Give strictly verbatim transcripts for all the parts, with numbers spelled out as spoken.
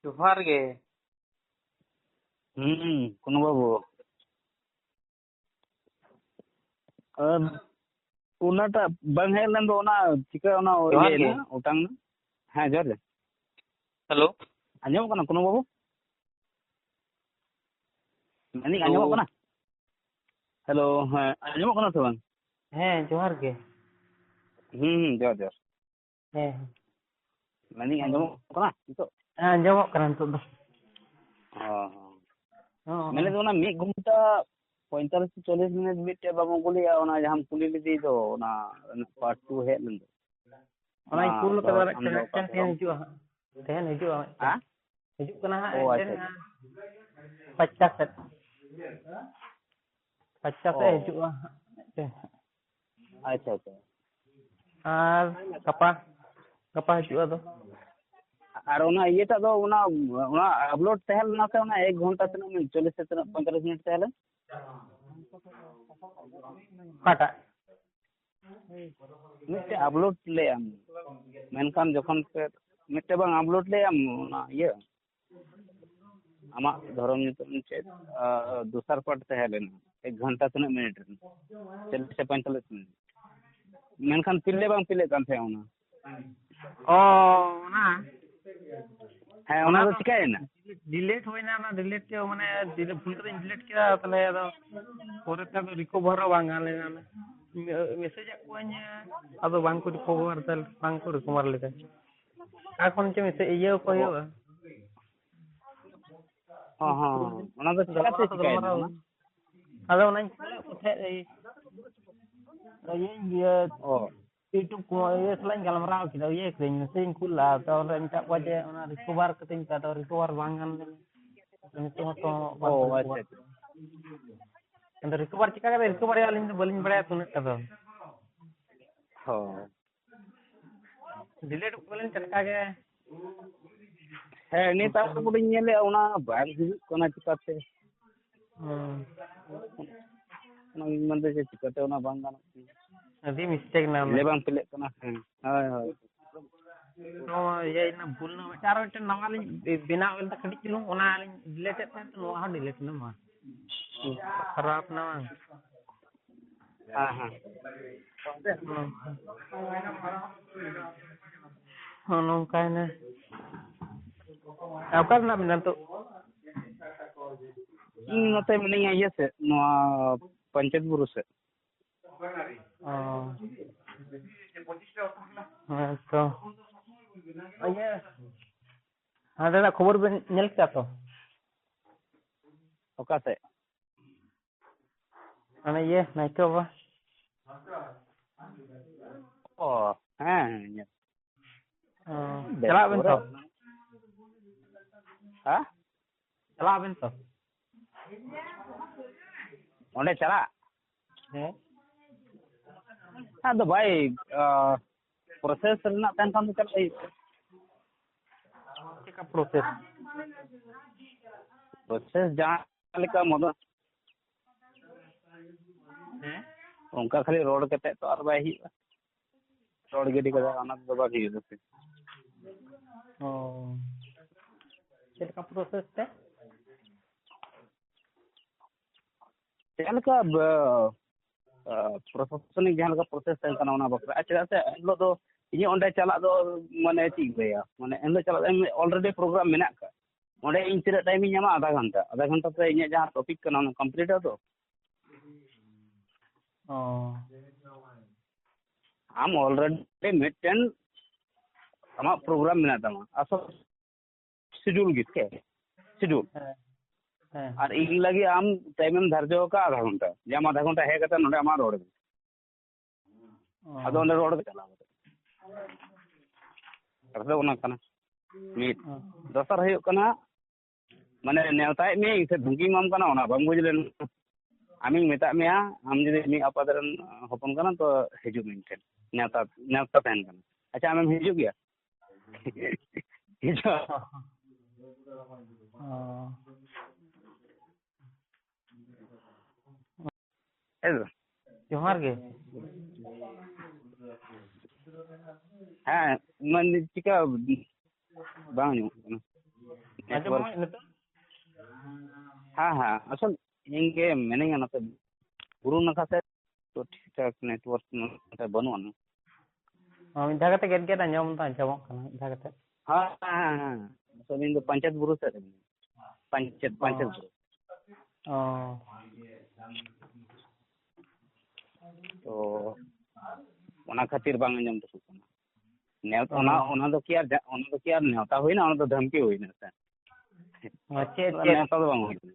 ᱡᱚᱦᱟᱨ ᱜᱮ᱾ ᱦᱩᱸ, ᱠᱩᱱᱩ ᱵᱟᱹᱵᱩ᱾ ᱟᱨ ᱚᱱᱟᱴᱟᱜ ᱵᱟᱝ ᱦᱮᱡ ᱞᱮᱱ ᱫᱚ, ᱚᱱᱟ ᱪᱤᱠᱟᱹ, ᱚᱱᱟ ᱡᱚᱦᱟᱨ ᱤᱭᱟᱹᱭᱮᱱᱟ, ᱜᱮ᱾ ᱚᱴᱟᱝ ᱮᱱᱟ? ᱦᱮᱸ, ᱡᱚᱦᱟᱨ ᱜᱮ᱾ ᱦᱮᱞᱳ᱾ ᱟᱸᱡᱚᱢᱚᱜ ᱠᱟᱱᱟ ᱠᱩᱱᱩ ᱵᱟᱹᱵᱩ? ᱢᱮᱱᱫᱟᱹᱧ, ᱦᱮᱞᱳ᱾ ᱟᱸᱡᱚᱢᱚᱜ ᱠᱟᱱᱟ? ᱦᱮᱞᱳ, ᱦᱮᱸ, ᱟᱸᱡᱚᱢᱚᱜ ᱠᱟᱱᱟ ᱥᱮ ᱵᱟᱝ? ᱦᱮᱸ, ᱡᱚᱦᱟᱨ ᱜᱮ᱾ ᱦᱩᱸ, ᱦᱩᱸ, ᱡᱚᱦᱟᱨ, ᱡᱚᱦᱟᱨ᱾ ᱦᱮᱸ᱾ ᱢᱮᱱᱫᱟᱹᱧ, ᱟᱸᱡᱚᱢᱚᱜ ᱠᱟᱱᱟ ᱱᱤᱛᱚᱜ? ᱦᱮᱸ, ᱟᱸᱡᱚᱢᱚᱜ ᱠᱟᱱᱟ ᱱᱤᱛᱚᱜ ᱫᱚ᱾ ᱚ, ᱦᱚᱸ᱾ ᱦᱚᱸ, ᱦᱚᱸ᱾ ᱢᱮᱱᱮᱫ ᱚᱱᱟ ᱢᱤᱫ ᱜᱷᱚᱱᱴᱟ ᱯᱚᱸᱭᱛᱟᱞᱤᱥ ᱪᱚᱞᱞᱤᱥ ᱢᱤᱱᱤᱴ ᱢᱤᱫᱴᱮᱡ ᱵᱟᱢ ᱟᱹᱜᱩ ᱞᱮᱜᱼᱟ, ᱚᱱᱟ ᱡᱟᱦᱟᱸᱢ ᱠᱩᱞᱤ ᱞᱮᱫᱮ ᱫᱚ, ᱚᱱᱟ ᱨᱮᱱᱟᱜ ᱯᱟᱨᱴ ᱴᱩ ᱦᱮᱡ ᱞᱮᱱ ᱫᱚ᱾ ᱚᱱᱟᱧ ᱚᱱᱟ ᱠᱩᱞ ᱫᱚ ᱠᱟᱫᱟ, ᱟᱢ ᱫᱚ ᱢᱤᱫᱴᱮᱱ, ᱚᱠᱟ ᱢᱤᱫᱴᱮᱱ ᱥᱮᱫ ᱛᱮᱦᱮᱧ ᱵᱟᱢ ᱦᱤᱡᱩᱜᱼᱟ ᱦᱟᱸᱜ᱾ ᱛᱮᱦᱮᱧ ᱦᱤᱡᱩᱜᱼᱟ ᱢᱤᱫᱴᱮᱱ᱾ ᱦᱮᱸ? ᱦᱤᱡᱩᱜ ᱠᱟᱱᱟ ᱦᱟᱸᱜ ᱚ, ᱢᱤᱫᱴᱮᱱ, ᱟᱪᱪᱷᱟ, ᱟᱪᱪᱷᱟ᱾ ᱯᱟᱸᱪᱴᱟ ᱥᱮᱫ᱾ ᱯᱟᱸᱪᱴᱟ ᱥᱮᱫ ᱚ᱾ ᱦᱤᱡᱩᱜᱼᱟ ᱦᱟᱸᱜ ᱢᱤᱫᱴᱮᱱ᱾ ᱟᱪᱪᱷᱟ, ᱟᱪᱪᱷᱟ᱾ ᱟᱨ ᱜᱟᱯᱟ, ᱜᱟᱯᱟ ᱦᱤᱡᱩᱜᱼᱟ ᱟᱫᱚ᱾ ᱟᱨ ᱚᱱᱟ ᱤᱭᱟᱹᱴᱟᱜ ᱫᱚ, ᱚᱱᱟ, ᱚᱱᱟ ᱟᱯᱞᱳᱰ ᱛᱟᱦᱮᱸ ᱞᱮᱱᱟ ᱥᱮ, ᱚᱱᱟ ᱮᱠ ᱜᱷᱚᱱᱴᱟ ᱛᱤᱱᱟᱹᱜ ᱢᱤᱱᱤᱴ, ᱪᱚᱞᱞᱤᱥ ᱥᱮ ᱛᱤᱱᱟᱹᱜ, ᱯᱚᱸᱭᱛᱟᱞᱞᱤᱥ ᱢᱤᱱᱤᱴ ᱛᱟᱦᱮᱸ ᱞᱮᱱ? ᱚᱠᱟᱴᱟᱜ? ᱢᱤᱫᱴᱮᱡ ᱟᱯᱞᱳᱰ ᱞᱮᱫ ᱟᱢ, ᱢᱮᱱᱠᱷᱟᱱ ᱡᱚᱠᱷᱚᱱ ᱯᱮ ᱢᱤᱫᱴᱮᱡ ᱵᱟᱝ ᱟᱯᱞᱳᱰ ᱞᱮᱫ ᱟᱢ, ᱚᱱᱟ ᱤᱭᱟᱹ, ᱟᱢᱟᱜ ᱫᱷᱚᱨᱚᱢ ᱧᱩᱛᱩᱢ ᱪᱮᱫ, ᱟᱨ ᱫᱚᱥᱟᱨ ᱯᱟᱨᱴ ᱛᱟᱦᱮᱸ ᱞᱮᱱᱟ, ᱮᱠ ᱜᱷᱚᱱᱴᱟ ᱛᱤᱱᱟᱹᱜ ᱢᱤᱱᱤᱴ ᱨᱮᱱᱟᱜ? ᱪᱚᱞᱞᱤᱥ ᱥᱮ ᱯᱚᱸᱭᱛᱟᱞᱞᱤᱥ ᱢᱤᱱᱤᱴ᱾ ᱢᱮᱱᱠᱷᱟᱱ ᱯᱞᱮ ᱵᱟᱝ ᱯᱞᱮᱜ ᱠᱟᱱ ᱛᱟᱦᱮᱸᱫ ᱚᱱᱟ᱾ ᱚ, ᱚᱱᱟ? ᱦᱮᱸ, ᱚᱱᱟ ᱚᱱᱟ ᱫᱚ ᱫᱚ ᱪᱤᱠᱟᱹᱭᱮᱱᱟ? ᱰᱤᱞᱮᱴ ᱦᱩᱭᱱᱟ, ᱚᱱᱟ ᱰᱤᱞᱮᱴ ᱜᱮ, ᱢᱟᱱᱮ, ᱰᱤᱞᱮᱴ, ᱵᱷᱩᱞ ᱠᱟᱛᱮᱧ ᱰᱤᱞᱮᱴ ᱠᱮᱫᱟ, ᱛᱟᱦᱞᱮ ᱟᱫᱚ ᱯᱚᱨᱮᱛᱮ ᱟᱫᱚ ᱨᱤᱠᱚᱵᱷᱟᱨ ᱦᱚᱸ ᱵᱟᱝ ᱜᱟᱱ ᱞᱮᱱᱟ᱾ ᱢᱮ-, ᱢᱮᱥᱮᱡᱟᱜ ᱠᱚᱣᱟᱧ, ᱟᱫᱚ ᱵᱟᱝ ᱠᱚ ᱨᱤᱠᱚᱵᱷᱟᱨ ᱫᱟ, ᱵᱟᱝ ᱠᱚ ᱨᱤᱠᱚᱵᱷᱟᱨ ᱞᱮᱫᱟ᱾ ᱚᱠᱟ ᱠᱷᱚᱱ ᱪᱚ ᱢᱮᱥᱮᱡ ᱤᱭᱟᱹ ᱠᱚ ᱚ᱾ ᱦᱩᱭᱩᱜᱼᱟ᱾ ᱦᱚᱸ, ᱦᱚᱸ, ᱦᱚᱸ᱾ ᱚᱱᱟ ᱫᱚ ᱪᱤᱠᱟᱹᱛᱮ ᱜᱟᱞᱢᱟᱨᱟᱣ ᱛᱚ ᱪᱤᱠᱟᱹᱭᱮᱱᱟ ᱜᱟᱞᱢᱟᱨᱟᱣ᱾ ᱚᱱᱟ? ᱟᱫᱚ ᱚᱱᱟᱧ ᱠᱩᱞᱮᱫ ᱠᱚ ᱛᱟᱦᱮᱸᱫ, ᱤᱭᱟᱹ, ᱤᱭᱟᱹ, ᱚ᱾ YouTube ᱠᱚ, ᱤᱭᱟᱹ ᱥᱟᱞᱟᱜ ᱤᱧ ᱜᱟᱞᱢᱟᱨᱟᱣ ᱠᱮᱫᱟ, ᱤᱭᱟᱹ ᱠᱟᱹᱫᱟᱹᱧ, ᱢᱮᱥᱮᱡ ᱤᱧ ᱠᱩᱞ ᱞᱟᱜᱼᱟ, ᱛᱟᱨᱯᱚᱨᱮ ᱢᱮᱛᱟᱜ ᱠᱚᱣᱟ ᱡᱮ ᱚᱱᱟ ᱨᱤᱠᱚᱵᱷᱟᱨ ᱠᱟᱹᱛᱤᱧ ᱯᱮ, ᱟᱫᱚ ᱨᱤᱠᱚᱵᱷᱟᱨ ᱵᱟᱝ ᱜᱟᱱ ᱞᱮᱱᱟ᱾ ᱱᱤᱛᱚᱜ ᱦᱚᱸᱛᱚ ᱵᱟᱝ ᱚ, ᱠᱚ ᱟᱪᱪᱷᱟ, ᱨᱤᱠᱚᱵᱷᱟᱨ᱾ ᱟᱪᱪᱷᱟ᱾ ᱟᱫᱚ ᱨᱤᱠᱚᱵᱷᱟᱨ ᱪᱤᱠᱟ ᱠᱟᱛᱮ ᱨᱤᱠᱚᱵᱷᱟᱨ ᱦᱩᱭᱩᱜᱼᱟ, ᱟᱹᱞᱤᱧ ᱫᱚ ᱵᱟᱹᱞᱤᱧ ᱵᱟᱲᱟᱭᱟ ᱛᱚ ᱩᱱᱟᱹᱜ ᱴᱟ ᱫᱚ᱾ ᱦᱳᱭ᱾ ᱰᱤᱞᱮᱴ ᱠᱚᱣᱟᱞᱤᱧ ᱴᱟᱴᱠᱟ ᱜᱮ᱾ ᱦᱮᱸ, ᱱᱤᱛ ᱟᱨ ᱵᱚᱞᱮᱧ ᱧᱮᱞᱮᱫᱼᱟ, ᱚᱱᱟ ᱵᱟᱝ ᱦᱤᱡᱩᱜ ᱠᱟᱱᱟ ᱪᱤᱠᱟᱛᱮ? ᱦᱩᱸ᱾ ᱚᱱᱟᱧ ᱢᱮᱱᱫᱟ ᱡᱮ ᱪᱤᱠᱟᱛᱮ ᱚᱱᱟ ᱵᱟᱝ ᱜᱟᱱᱚᱜ ᱠᱟᱱᱟ? ᱟᱹᱰᱤ ᱢᱤᱥᱴᱮᱠ ᱢᱮᱱᱟᱜᱼᱟ ᱚᱱᱟ᱾ ᱯᱞᱮ ᱵᱟᱝ ᱯᱞᱮᱜ ᱠᱟᱱᱟ᱾ ᱦᱮᱸ, ᱦᱳᱭ, ᱦᱳᱭ᱾ ᱱᱚᱣᱟ ᱤᱭᱟᱹ ᱮᱱᱟ, ᱵᱷᱩᱞ ᱮᱱᱟ ᱢᱤᱫᱴᱮᱱ, ᱟᱨᱚ ᱢᱤᱫᱴᱮᱱ ᱱᱟᱣᱟ ᱞᱤᱧ ᱵᱮᱱᱟᱣ ᱮᱫᱟ ᱠᱟᱹᱴᱤᱡ ᱪᱩᱞᱩᱝ, ᱚᱱᱟ ᱞᱤᱧ ᱰᱤᱞᱤᱴ ᱮᱫ ᱛᱟᱦᱮᱸᱫ, ᱱᱚᱣᱟ ᱦᱚᱸ ᱰᱤᱞᱤᱴ ᱮᱱᱟ ᱢᱟ᱾ ᱠᱷᱟᱨᱟᱯ ᱮᱱᱟ ᱵᱟᱝ? ᱦᱮᱸ, ᱦᱮᱸ᱾ ᱦᱚᱸ, ᱱᱚᱝᱠᱟᱭᱮᱱᱟ᱾ ᱚᱠᱟ ᱨᱮ ᱢᱮᱱᱟᱜ ᱵᱤᱱᱟ ᱱᱤᱛᱚᱜ? ᱤᱧ ᱱᱚᱛᱮ ᱢᱤᱱᱟᱹᱧᱟ ᱤᱭᱟᱹ ᱥᱮᱫ, ᱱᱚᱣᱟ ᱯᱚᱧᱪᱟᱭᱮᱛ ᱵᱩᱨᱩ ᱥᱮᱫ᱾ ᱚ᱾ ᱦᱮᱸ ᱛᱚ᱾ ᱤᱭᱟᱹ, ᱦᱟᱸᱰᱮᱱᱟᱜ ᱠᱷᱚᱵᱚᱨ ᱵᱮᱱ ᱧᱮᱞ ᱠᱮᱫᱟ ᱛᱚ? ᱚᱠᱟ ᱥᱮᱫ? ᱦᱟᱱᱮ ᱤᱭᱟᱹ, ᱱᱟᱭᱠᱮ ᱵᱟᱵᱟ᱾ ᱚ, ᱦᱮᱸ, ᱦᱮᱸ, ᱧᱮᱞ᱾ ᱚ, ᱵᱮᱥ ᱪᱟᱞᱟᱜ ᱟᱵᱮᱱ ᱠᱚᱨᱮ᱾ ᱛᱚ? ᱦᱮᱸ? ᱪᱟᱞᱟᱜ ᱟᱵᱮᱱ ᱛᱚ? ᱚᱸᱰᱮ ᱪᱟᱞᱟᱜ? ᱦᱮᱸ᱾ ᱟᱫᱚ ᱵᱷᱟᱭ, ᱟ, process ᱨᱮᱱᱟᱜ ᱛᱟᱦᱮᱱ ᱠᱷᱟᱱ ᱫᱚ ᱪᱟᱞᱟᱜ ᱦᱩᱭᱩᱜ ᱜᱮᱭᱟ᱾ ᱪᱮᱫ ᱞᱮᱠᱟ process? Process ᱡᱟᱦᱟᱸ ᱞᱮᱠᱟ ᱢᱚᱫᱚ-, ᱦᱮᱸ? ᱚᱱᱠᱟ ᱠᱷᱟᱹᱞᱤ ᱨᱚᱲ ᱠᱟᱛᱮ ᱛᱚ ᱟᱨ ᱵᱟᱭ ᱦᱩᱭᱩᱜᱼᱟ᱾ ᱨᱚᱲ ᱜᱤᱰᱤ ᱠᱟᱫᱟ, ᱚᱱᱟ ᱫᱚ ᱵᱟᱝ ᱦᱩᱭᱩᱜᱼᱟ ᱥᱮ᱾ ᱚ᱾ ᱪᱮᱫ ᱞᱮᱠᱟ process ᱛᱮ? ᱪᱮᱫ ᱞᱮᱠᱟ ᱵ-, ᱟ, ᱯᱨᱚᱥᱟᱥᱚᱱᱤᱠ ᱡᱟᱦᱟᱸ ᱞᱮᱠᱟ process ᱛᱟᱦᱮᱱ ᱠᱟᱱᱟ ᱚᱱᱟ ᱵᱟᱠᱷᱨᱟ᱾ ᱟᱨ ᱪᱮᱫᱟᱜ ᱥᱮ ᱮᱱ ᱦᱤᱞᱳᱜ ᱫᱚ ᱤᱧᱟᱹᱜ ᱚᱸᱰᱮ ᱪᱟᱞᱟᱜ ᱫᱚ ᱢᱟᱱᱮ ᱪᱮᱫ ᱤᱧ ᱞᱟᱹᱭᱟ, ᱢᱟᱱᱮ ᱮᱱ ᱦᱤᱞᱳᱜ ᱪᱟᱞᱟᱜ ᱫᱚ already program ᱢᱮᱱᱟᱜ ᱠᱟᱜ᱾ ᱚᱸᱰᱮ ᱤᱧ ᱛᱤᱱᱟᱹᱜ time ᱤᱧ ᱧᱟᱢᱟ? ᱟᱫᱷᱟ ᱜᱷᱚᱱᱴᱟ᱾ ᱟᱫᱷᱟ ᱜᱷᱚᱱᱴᱟ ᱛᱮ ᱤᱧᱟᱹᱜ ᱡᱟᱦᱟᱸ topic ᱠᱟᱱᱟ ᱚᱱᱟ complete ᱟ ᱛᱚ᱾ ᱚ᱾ ᱟᱢ already ᱢᱤᱫᱴᱮᱱ ᱟᱢᱟᱜ program ᱢᱮᱱᱟᱜ ᱛᱟᱢᱟ, ᱟᱥᱚᱞ schedule ᱜᱮ, ᱴᱷᱤᱠ ᱟᱪᱷᱮ? Schedule᱾ ᱦᱮᱸ᱾ ᱦᱮᱸ᱾ ᱟᱨ ᱤᱧ ᱞᱟᱹᱜᱤᱫ ᱟᱢ time ᱮᱢ ᱫᱷᱟᱨᱡᱚ ᱟᱠᱟᱫ ᱟᱫᱷᱟ ᱜᱷᱚᱱᱴᱟ, ᱡᱮ ᱟᱢ ᱟᱫᱷᱟ ᱜᱷᱚᱱᱴᱟ ᱦᱮᱡ ᱠᱟᱛᱮ ᱱᱚᱰᱮ ᱟᱢᱟᱜ ᱨᱚᱲ ᱢᱮ᱾ ᱚ᱾ ᱟᱫᱚ ᱚᱸᱰᱮ ᱨᱚᱲ ᱜᱮ ᱪᱟᱞᱟᱣ ᱠᱟᱛᱮ᱾ ᱠᱟᱛᱷᱟ ᱫᱚ ᱚᱱᱟ ᱠᱟᱱᱟ᱾ ᱢᱤᱫ᱾ ᱚ᱾ ᱫᱚᱥᱟᱨ ᱦᱩᱭᱩᱜ ᱠᱟᱱᱟ, ᱢᱟᱱᱮ ᱱᱮᱣᱛᱟᱭᱮᱫ ᱢᱮᱭᱟᱹᱧ ᱥᱮ ᱫᱷᱩᱢᱠᱤᱧ ᱮᱢᱟᱢ ᱠᱟᱱᱟ, ᱚᱱᱟ ᱵᱟᱢ ᱵᱩᱡᱽ ᱞᱮᱱᱟ᱾ ᱟᱢᱤᱧ ᱢᱮᱛᱟᱫ ᱢᱮᱭᱟ, ᱟᱢ ᱡᱩᱫᱤ ᱢᱤᱫ ᱟᱯᱟᱛ ᱨᱮᱱ ᱦᱚᱯᱚᱱ ᱠᱟᱱᱟᱢ, ᱛᱚ ᱦᱤᱡᱩᱜ ᱢᱮ ᱤᱧ ᱴᱷᱮᱱ, ᱱᱮᱣᱛᱟ, ᱱᱮᱣᱛᱟ ᱛᱟᱦᱮᱱ ᱠᱟᱱᱟ᱾ ᱟᱪᱪᱷᱟ, ᱟᱢᱮᱢ ᱦᱤᱡᱩᱜ ᱜᱮᱭᱟ? ᱦᱤᱡᱩᱜ᱾ ᱚ᱾ ᱦᱮᱸ ᱥᱮ? ᱡᱚᱦᱟᱨ ᱜᱮ᱾ ᱦᱮᱸ, ᱢᱟᱱᱮ ᱪᱤᱠᱟ ᱵᱟᱝ ᱟᱸᱡᱚᱢᱚᱜ ᱠᱟᱱᱟ? ᱟᱸᱡᱚᱢᱚᱜ ᱠᱟᱱᱟ ᱱᱤᱛᱚᱜ? ᱦᱮᱸ, ᱦᱮᱸ, ᱟᱥᱚᱞ ᱤᱧ ᱜᱮ ᱢᱤᱱᱟᱹᱧᱟ ᱱᱚᱛᱮ ᱵᱩᱨᱩ ᱱᱟᱠᱷᱟ ᱥᱮᱫ, ᱛᱚ ᱴᱷᱤᱠ ᱴᱷᱟᱠ network ᱱᱚᱛᱮ ᱵᱟᱹᱱᱩᱜ ᱟᱱᱟ᱾ ᱚ, ᱢᱤᱫ ᱫᱷᱟᱣ ᱠᱟᱛᱮ ᱜᱮᱫ ᱜᱮᱫ ᱟᱸᱡᱚᱢ ᱫᱚ ᱟᱸᱡᱚᱢᱚᱜ ᱠᱟᱱᱟ, ᱢᱤᱫ ᱫᱷᱟᱣ ᱠᱟᱛᱮ᱾ ᱦᱮᱸ, ᱦᱮᱸ, ᱦᱮᱸ, ᱦᱮᱸ᱾ ᱟᱥᱚᱞ ᱤᱧ ᱫᱚ ᱯᱟᱧᱪᱮᱛ ᱵᱩᱨᱩ ᱥᱮᱫ ᱨᱮ ᱢᱤᱱᱟᱹᱧᱟ᱾ ᱯᱟᱧᱪᱮᱛ, ᱚ᱾ ᱯᱟᱧᱪᱮᱛ ᱵᱩᱨᱩ᱾ ᱚ᱾ ᱛᱚ ᱚᱱᱟ ᱠᱷᱟᱹᱛᱤᱨ ᱵᱟᱝ ᱟᱸᱡᱚᱢ ᱴᱷᱤᱠᱚᱜ ᱠᱟᱱᱟ᱾ ᱱᱮᱣᱛᱟ, ᱚ᱾ ᱚᱱᱟ, ᱚᱱᱟ ᱫᱚ ᱠᱤ ᱟᱨ ᱡᱟ-, ᱚᱱᱟ ᱫᱚ ᱠᱤ ᱟᱨ ᱱᱮᱣᱛᱟ ᱦᱩᱭᱱᱟ? ᱚᱱᱟ ᱫᱚ ᱫᱷᱟᱢᱠᱤ ᱦᱩᱭᱱᱟ ᱥᱮ? ᱚ, ᱪᱮᱫ, ᱚᱱᱟ ᱪᱮᱫ? ᱱᱮᱣᱛᱟ ᱫᱚ ᱵᱟᱝ ᱦᱩᱭ ᱠᱟᱱᱟ᱾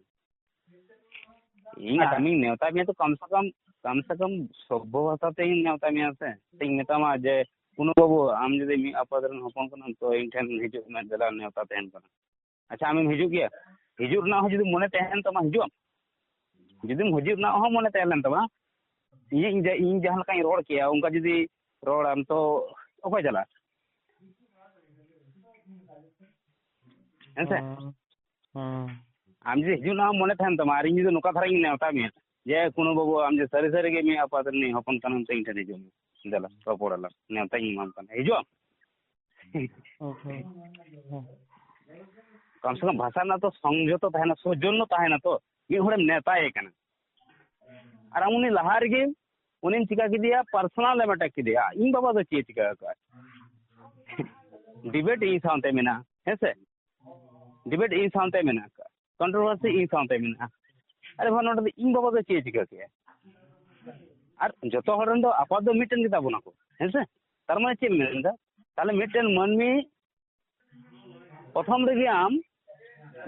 ᱤᱧ ᱟᱪᱪᱷᱟ᱾ ᱟᱢᱤᱧ ᱱᱮᱣᱛᱟ ᱢᱮᱭᱟ ᱛᱚ ᱠᱚᱢ ᱥᱮ ᱠᱚᱢ, ᱠᱚᱢ ᱥᱮ ᱠᱚᱢ ᱥᱚᱵᱷᱭᱚ ᱵᱷᱟᱥᱟ ᱛᱮᱧ ᱱᱮᱣᱛᱟ ᱢᱮᱭᱟ ᱥᱮ? ᱛᱚᱧ ᱢᱮᱛᱟᱢᱟ ᱡᱮ, "ᱠᱩᱱᱩ ᱵᱟᱹᱵᱩ, ᱟᱢ ᱡᱩᱫᱤ ᱢᱤᱫ ᱟᱯᱟᱛ ᱨᱮᱱ ᱦᱚᱯᱚᱱ ᱠᱟᱱᱟᱢ ᱛᱚ ᱤᱧ ᱴᱷᱮᱱ ᱦᱤᱡᱩᱜ ᱢᱮ, ᱫᱮᱞᱟ ᱱᱮᱣᱛᱟ ᱛᱟᱦᱮᱱ ᱠᱟᱱᱟ᱾" ᱟᱪᱪᱷᱟ, ᱟᱢᱮᱢ ᱦᱤᱡᱩᱜ ᱜᱮᱭᱟ? ᱦᱤᱡᱩᱜ ᱨᱮᱱᱟᱜ ᱦᱚᱸ ᱡᱩᱫᱤ ᱢᱚᱱᱮ ᱛᱟᱦᱮᱸ ᱞᱮᱱ ᱛᱟᱢᱟ, ᱦᱤᱡᱩᱜ ᱟᱢ? ᱡᱩᱫᱤᱢ ᱦᱤᱡᱩᱜ ᱨᱮᱱᱟᱜ ᱦᱚᱸ ᱢᱚᱱᱮ ᱛᱟᱦᱮᱸ ᱞᱮᱱ ᱛᱟᱢᱟ, ᱤᱧ, ᱤᱧ ᱡᱟ-, ᱤᱧ ᱡᱟᱦᱟᱸ ᱞᱮᱠᱟᱧ ᱨᱚᱲ ᱠᱮᱭᱟ, ᱚᱱᱠᱟ ᱡᱩᱫᱤ ᱨᱚᱲᱟᱢ ᱛᱚ ᱚᱠᱚᱭ ᱪᱟᱞᱟᱜᱼᱟ? ᱦᱮᱸ ᱥᱮ? ᱦᱩᱸ, ᱦᱩᱸ᱾ ᱟᱢ ᱡᱩᱫᱤ ᱦᱤᱡᱩᱜ ᱨᱮᱱᱟᱜ ᱢᱚᱱᱮ ᱛᱟᱦᱮᱱ ᱛᱟᱢᱟ ᱟᱨ ᱤᱧ ᱡᱩᱫᱤ ᱱᱚᱝᱠᱟ ᱫᱷᱟᱨᱟᱧ ᱱᱮᱣᱛᱟ ᱢᱮᱭᱟ ᱡᱮ, "ᱠᱩᱱᱩ ᱵᱟᱹᱵᱩ, ᱟᱢ ᱡᱮ ᱥᱟᱹᱨᱤ ᱥᱟᱹᱨᱤ ᱜᱮ ᱢᱤᱫ ᱟᱯᱟᱛ ᱨᱤᱱᱤᱡ ᱦᱚᱯᱚᱱ ᱠᱟᱱᱟᱢ ᱛᱚ ᱤᱧ ᱴᱷᱮᱱ ᱦᱤᱡᱩᱜ ᱢᱮ, ᱫᱮᱞᱟ ᱨᱚᱯᱚᱲ ᱟᱞᱟᱝ, ᱱᱮᱣᱛᱟᱧ ᱮᱢᱟᱢ ᱠᱟᱱᱟ, ᱦᱤᱡᱩᱜ ᱟᱢ?" ᱦᱩᱸ, ᱦᱩᱸ, ᱦᱩᱸ᱾ ᱠᱚᱢ ᱥᱮ ᱠᱚᱢ ᱵᱷᱟᱥᱟ ᱨᱮᱱᱟᱜ ᱛᱚ ᱥᱚᱝᱡᱚᱛᱚ ᱛᱟᱦᱮᱱᱟ, ᱥᱳᱡᱚᱱᱱᱚ ᱛᱟᱦᱮᱱᱟ ᱛᱚ᱾ ᱢᱤᱫ ᱦᱚᱲᱮᱢ ᱱᱮᱣᱛᱟᱭᱮ ᱠᱟᱱᱟ ᱟᱨ ᱟᱢ ᱩᱱᱤ ᱞᱟᱦᱟ ᱨᱮᱜᱮ ᱩᱱᱤᱢ ᱪᱤᱠᱟ ᱠᱮᱫᱮᱭᱟ, personal ᱮᱢ attack ᱠᱮᱫᱮᱭᱟ, ᱤᱧ ᱵᱟᱵᱟ ᱫᱚ ᱪᱮᱫ ᱮ ᱪᱤᱠᱟ ᱟᱠᱟᱫᱼᱟ? Debate ᱤᱧ ᱥᱟᱶᱛᱮ ᱢᱮᱱᱟᱜᱼᱟ, ᱦᱮᱸ ᱥᱮ? Debate ᱤᱧ ᱥᱟᱶᱛᱮ ᱢᱮᱱᱟᱜ ᱟᱠᱟᱫᱼᱟ, controversy ᱤᱧ ᱥᱟᱶᱛᱮ ᱢᱮᱱᱟᱜᱼᱟ᱾ ᱟᱨᱮ ᱵᱟᱵᱟ, ᱱᱚᱰᱮ ᱫᱚ ᱤᱧ ᱵᱟᱵᱟ ᱫᱚ ᱪᱮᱫ ᱮ ᱪᱤᱠᱟ ᱠᱮᱫᱼᱟ? ᱟᱨ ᱡᱚᱛᱚ ᱦᱚᱲ ᱨᱮᱱ ᱫᱚ ᱟᱯᱟᱛ ᱫᱚ ᱢᱤᱫᱴᱮᱱ ᱜᱮᱛᱟ ᱵᱚᱱᱟ ᱠᱚ, ᱦᱮᱸ ᱥᱮ? ᱛᱟᱨ ᱢᱟᱱᱮ ᱪᱮᱫ ᱮᱢ ᱢᱮᱱ ᱮᱫᱟ? ᱛᱟᱦᱞᱮ ᱢᱤᱫᱴᱮᱱ ᱢᱟᱹᱱᱢᱤ ᱯᱨᱚᱛᱷᱚᱢ ᱨᱮᱜᱮ ᱟᱢ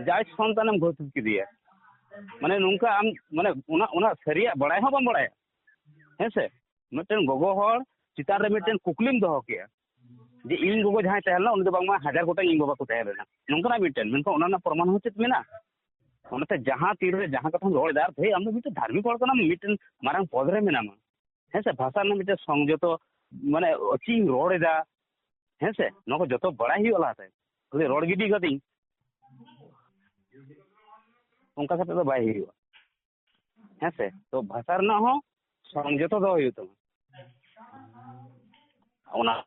ᱡᱟᱭ ᱥᱚᱱᱛᱟᱱᱮᱢ ᱜᱷᱳᱥᱤᱛ ᱠᱮᱫᱮᱭᱟ, ᱢᱟᱱᱮ ᱱᱚᱝᱠᱟ ᱟᱢ, ᱢᱟᱱᱮ ᱚᱱᱟ, ᱚᱱᱟ ᱥᱟᱹᱨᱤᱭᱟᱜ ᱵᱟᱲᱟᱭ ᱦᱚᱸ ᱵᱟᱢ ᱵᱟᱲᱟᱭᱟ, ᱦᱮᱸ ᱥᱮ? ᱢᱤᱫᱴᱮᱱ ᱜᱚᱜᱚ ᱦᱚᱲ ᱪᱮᱛᱟᱱ ᱨᱮ ᱢᱤᱫᱴᱮᱱ ᱠᱩᱠᱞᱤᱢ ᱫᱚᱦᱚ ᱠᱮᱜᱼᱟ ᱡᱮ, "ᱤᱧ ᱜᱚᱜᱚ ᱡᱟᱦᱟᱸᱭ ᱛᱟᱦᱮᱸ ᱞᱮᱱᱟ, ᱩᱱᱤ ᱫᱚ ᱵᱟᱝᱢᱟ ᱦᱟᱡᱟᱨ ᱜᱚᱴᱟᱝ ᱤᱧ ᱵᱟᱵᱟ ᱠᱚ ᱛᱟᱦᱮᱸ ᱞᱮᱱᱟ", ᱱᱚᱝᱠᱟᱱᱟᱜ ᱢᱤᱫᱴᱮᱱ᱾ ᱢᱮᱱᱠᱷᱟᱱ ᱚᱱᱟ ᱨᱮᱱᱟᱜ ᱯᱨᱚᱢᱟᱱ ᱦᱚᱸ ᱪᱮᱫ ᱢᱮᱱᱟᱜᱼᱟ? ᱚᱱᱟᱛᱮ ᱡᱟᱦᱟᱸ ᱛᱤᱱ ᱨᱮ ᱡᱟᱦᱟᱸ ᱠᱟᱛᱷᱟᱢ ᱨᱚᱲ ᱮᱫᱟ, ᱟᱨ ᱵᱷᱟᱹᱭ, ᱟᱢ ᱫᱚ ᱢᱤᱫᱴᱮᱱ ᱫᱷᱟᱨᱢᱤᱠ ᱦᱚᱲ ᱠᱟᱱᱟᱢ, ᱢᱤᱫᱴᱮᱱ ᱢᱟᱨᱟᱝ ᱯᱚᱫᱽ ᱨᱮ ᱢᱮᱱᱟᱢᱟ, ᱦᱮᱸ ᱥᱮ? ᱵᱷᱟᱥᱟ ᱨᱮᱱᱟᱜ ᱢᱤᱫᱴᱮᱱ ᱥᱚᱝᱡᱚᱛᱚ, ᱢᱟᱱᱮ ᱪᱮᱫ ᱤᱧ ᱨᱚᱲ ᱮᱫᱟ, ᱦᱮᱸ ᱥᱮ? ᱱᱚᱣᱟ ᱠᱚ ᱡᱚᱛᱚ ᱵᱟᱲᱟᱭ ᱦᱩᱭᱩᱜᱼᱟ ᱞᱟᱦᱟᱛᱮ᱾ ᱠᱷᱟᱹᱞᱤ ᱨᱚᱲ ᱜᱤᱰᱤ ᱠᱟᱹᱫᱟᱹᱧ, ᱚᱱᱠᱟ ᱠᱟᱛᱮ ᱫᱚ ᱵᱟᱭ ᱦᱩᱭᱩᱜᱼᱟ, ᱦᱮᱸ ᱥᱮ? ᱛᱚ ᱵᱷᱟᱥᱟ ᱨᱮᱱᱟᱜ ᱦᱚᱸ ᱥᱚᱝᱡᱚᱛᱚ ᱫᱚᱦᱚ ᱦᱩᱭᱩᱜ ᱛᱟᱢᱟ᱾ ᱚᱱᱟ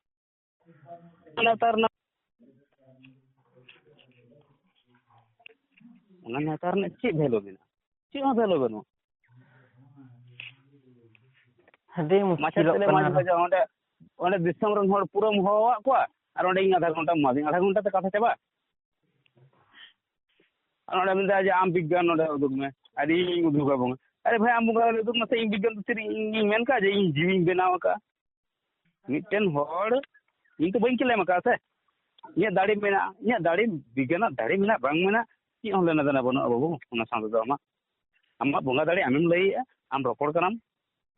ᱱᱮᱛᱟᱨ ᱨᱮᱱᱟᱜ, ᱚᱱᱟ ᱱᱮᱛᱟᱨ ᱨᱮᱱᱟᱜ ᱪᱮᱫ ᱵᱷᱮᱞᱩ ᱢᱮᱱᱟᱜᱼᱟ? ᱪᱮᱫ ᱦᱚᱸ ᱵᱷᱮᱞᱩ ᱵᱟᱹᱱᱩᱜᱼᱟ᱾ ᱟᱹᱰᱤ ᱢᱩᱥᱠᱤᱞᱚᱜ ᱠᱟᱱᱟ᱾ ᱚᱸᱰᱮ ᱚᱸᱰᱮ ᱫᱤᱥᱚᱢ ᱨᱮᱱ ᱦᱚᱲ ᱯᱩᱨᱟᱹᱢ ᱦᱚᱦᱚᱣᱟᱫ ᱠᱚᱣᱟ, ᱟᱨ ᱚᱸᱰᱮ ᱤᱧ ᱟᱫᱷᱟ ᱜᱷᱚᱱᱴᱟ ᱮᱢᱟᱫᱤᱧ, ᱟᱫᱷᱟ ᱜᱷᱚᱱᱴᱟ ᱛᱮ ᱠᱟᱛᱷᱟ ᱪᱟᱵᱟ᱾ ᱟᱨ ᱚᱸᱰᱮ ᱢᱮᱱᱫᱟ ᱡᱮ ᱟᱢ ᱵᱤᱜᱽᱜᱟᱱ ᱱᱚᱸᱰᱮ ᱩᱫᱩᱜ ᱢᱮ, ᱟᱨ ᱤᱧ ᱩᱫᱩᱜᱟ ᱵᱚᱸᱜᱟ᱾ ᱟᱨᱮ ᱵᱷᱟᱭ, ᱟᱢ ᱵᱚᱸᱜᱟ ᱩᱫᱩᱜ ᱢᱮᱥᱮ, ᱤᱧ ᱵᱤᱜᱽᱜᱟᱱ ᱫᱚ ᱪᱮᱫ ᱤᱧ ᱢᱮᱱ ᱠᱟᱜᱼᱟ ᱡᱮ ᱤᱧ ᱡᱤᱣᱤᱧ ᱵᱮᱱᱟᱣ ᱟᱠᱟᱫᱼᱟ? ᱢᱤᱫᱴᱮᱱ ᱦᱚᱲ, ᱤᱧ ᱛᱚ ᱵᱟᱹᱧ ᱠᱞᱮᱢ ᱟᱠᱟᱫᱼᱟ ᱥᱮ, ᱤᱧᱟᱹᱜ ᱫᱟᱲᱮ ᱢᱮᱱᱟᱜᱼᱟ, ᱤᱧᱟᱹᱜ ᱫᱟᱲᱮ ᱵᱤᱜᱽᱜᱟᱱᱟᱜ ᱫᱟᱲᱮ ᱢᱮᱱᱟᱜ ᱵᱟᱝ ᱢᱮᱱᱟᱜ ᱪᱮᱫ ᱦᱚᱸ ᱞᱮᱱᱟ ᱫᱮᱱᱟ ᱵᱟᱹᱱᱩᱜᱼᱟ ᱵᱟᱹᱵᱩ᱾ ᱚᱱᱟ ᱥᱟᱶ ᱛᱮᱫᱚ ᱟᱢᱟᱜ, ᱟᱢᱟᱜ ᱵᱚᱸᱜᱟ ᱫᱟᱲᱮ ᱟᱢᱮᱢ ᱞᱟᱹᱭᱮᱜᱼᱟ, ᱟᱢ ᱨᱚᱯᱚᱲ ᱠᱟᱱᱟᱢ,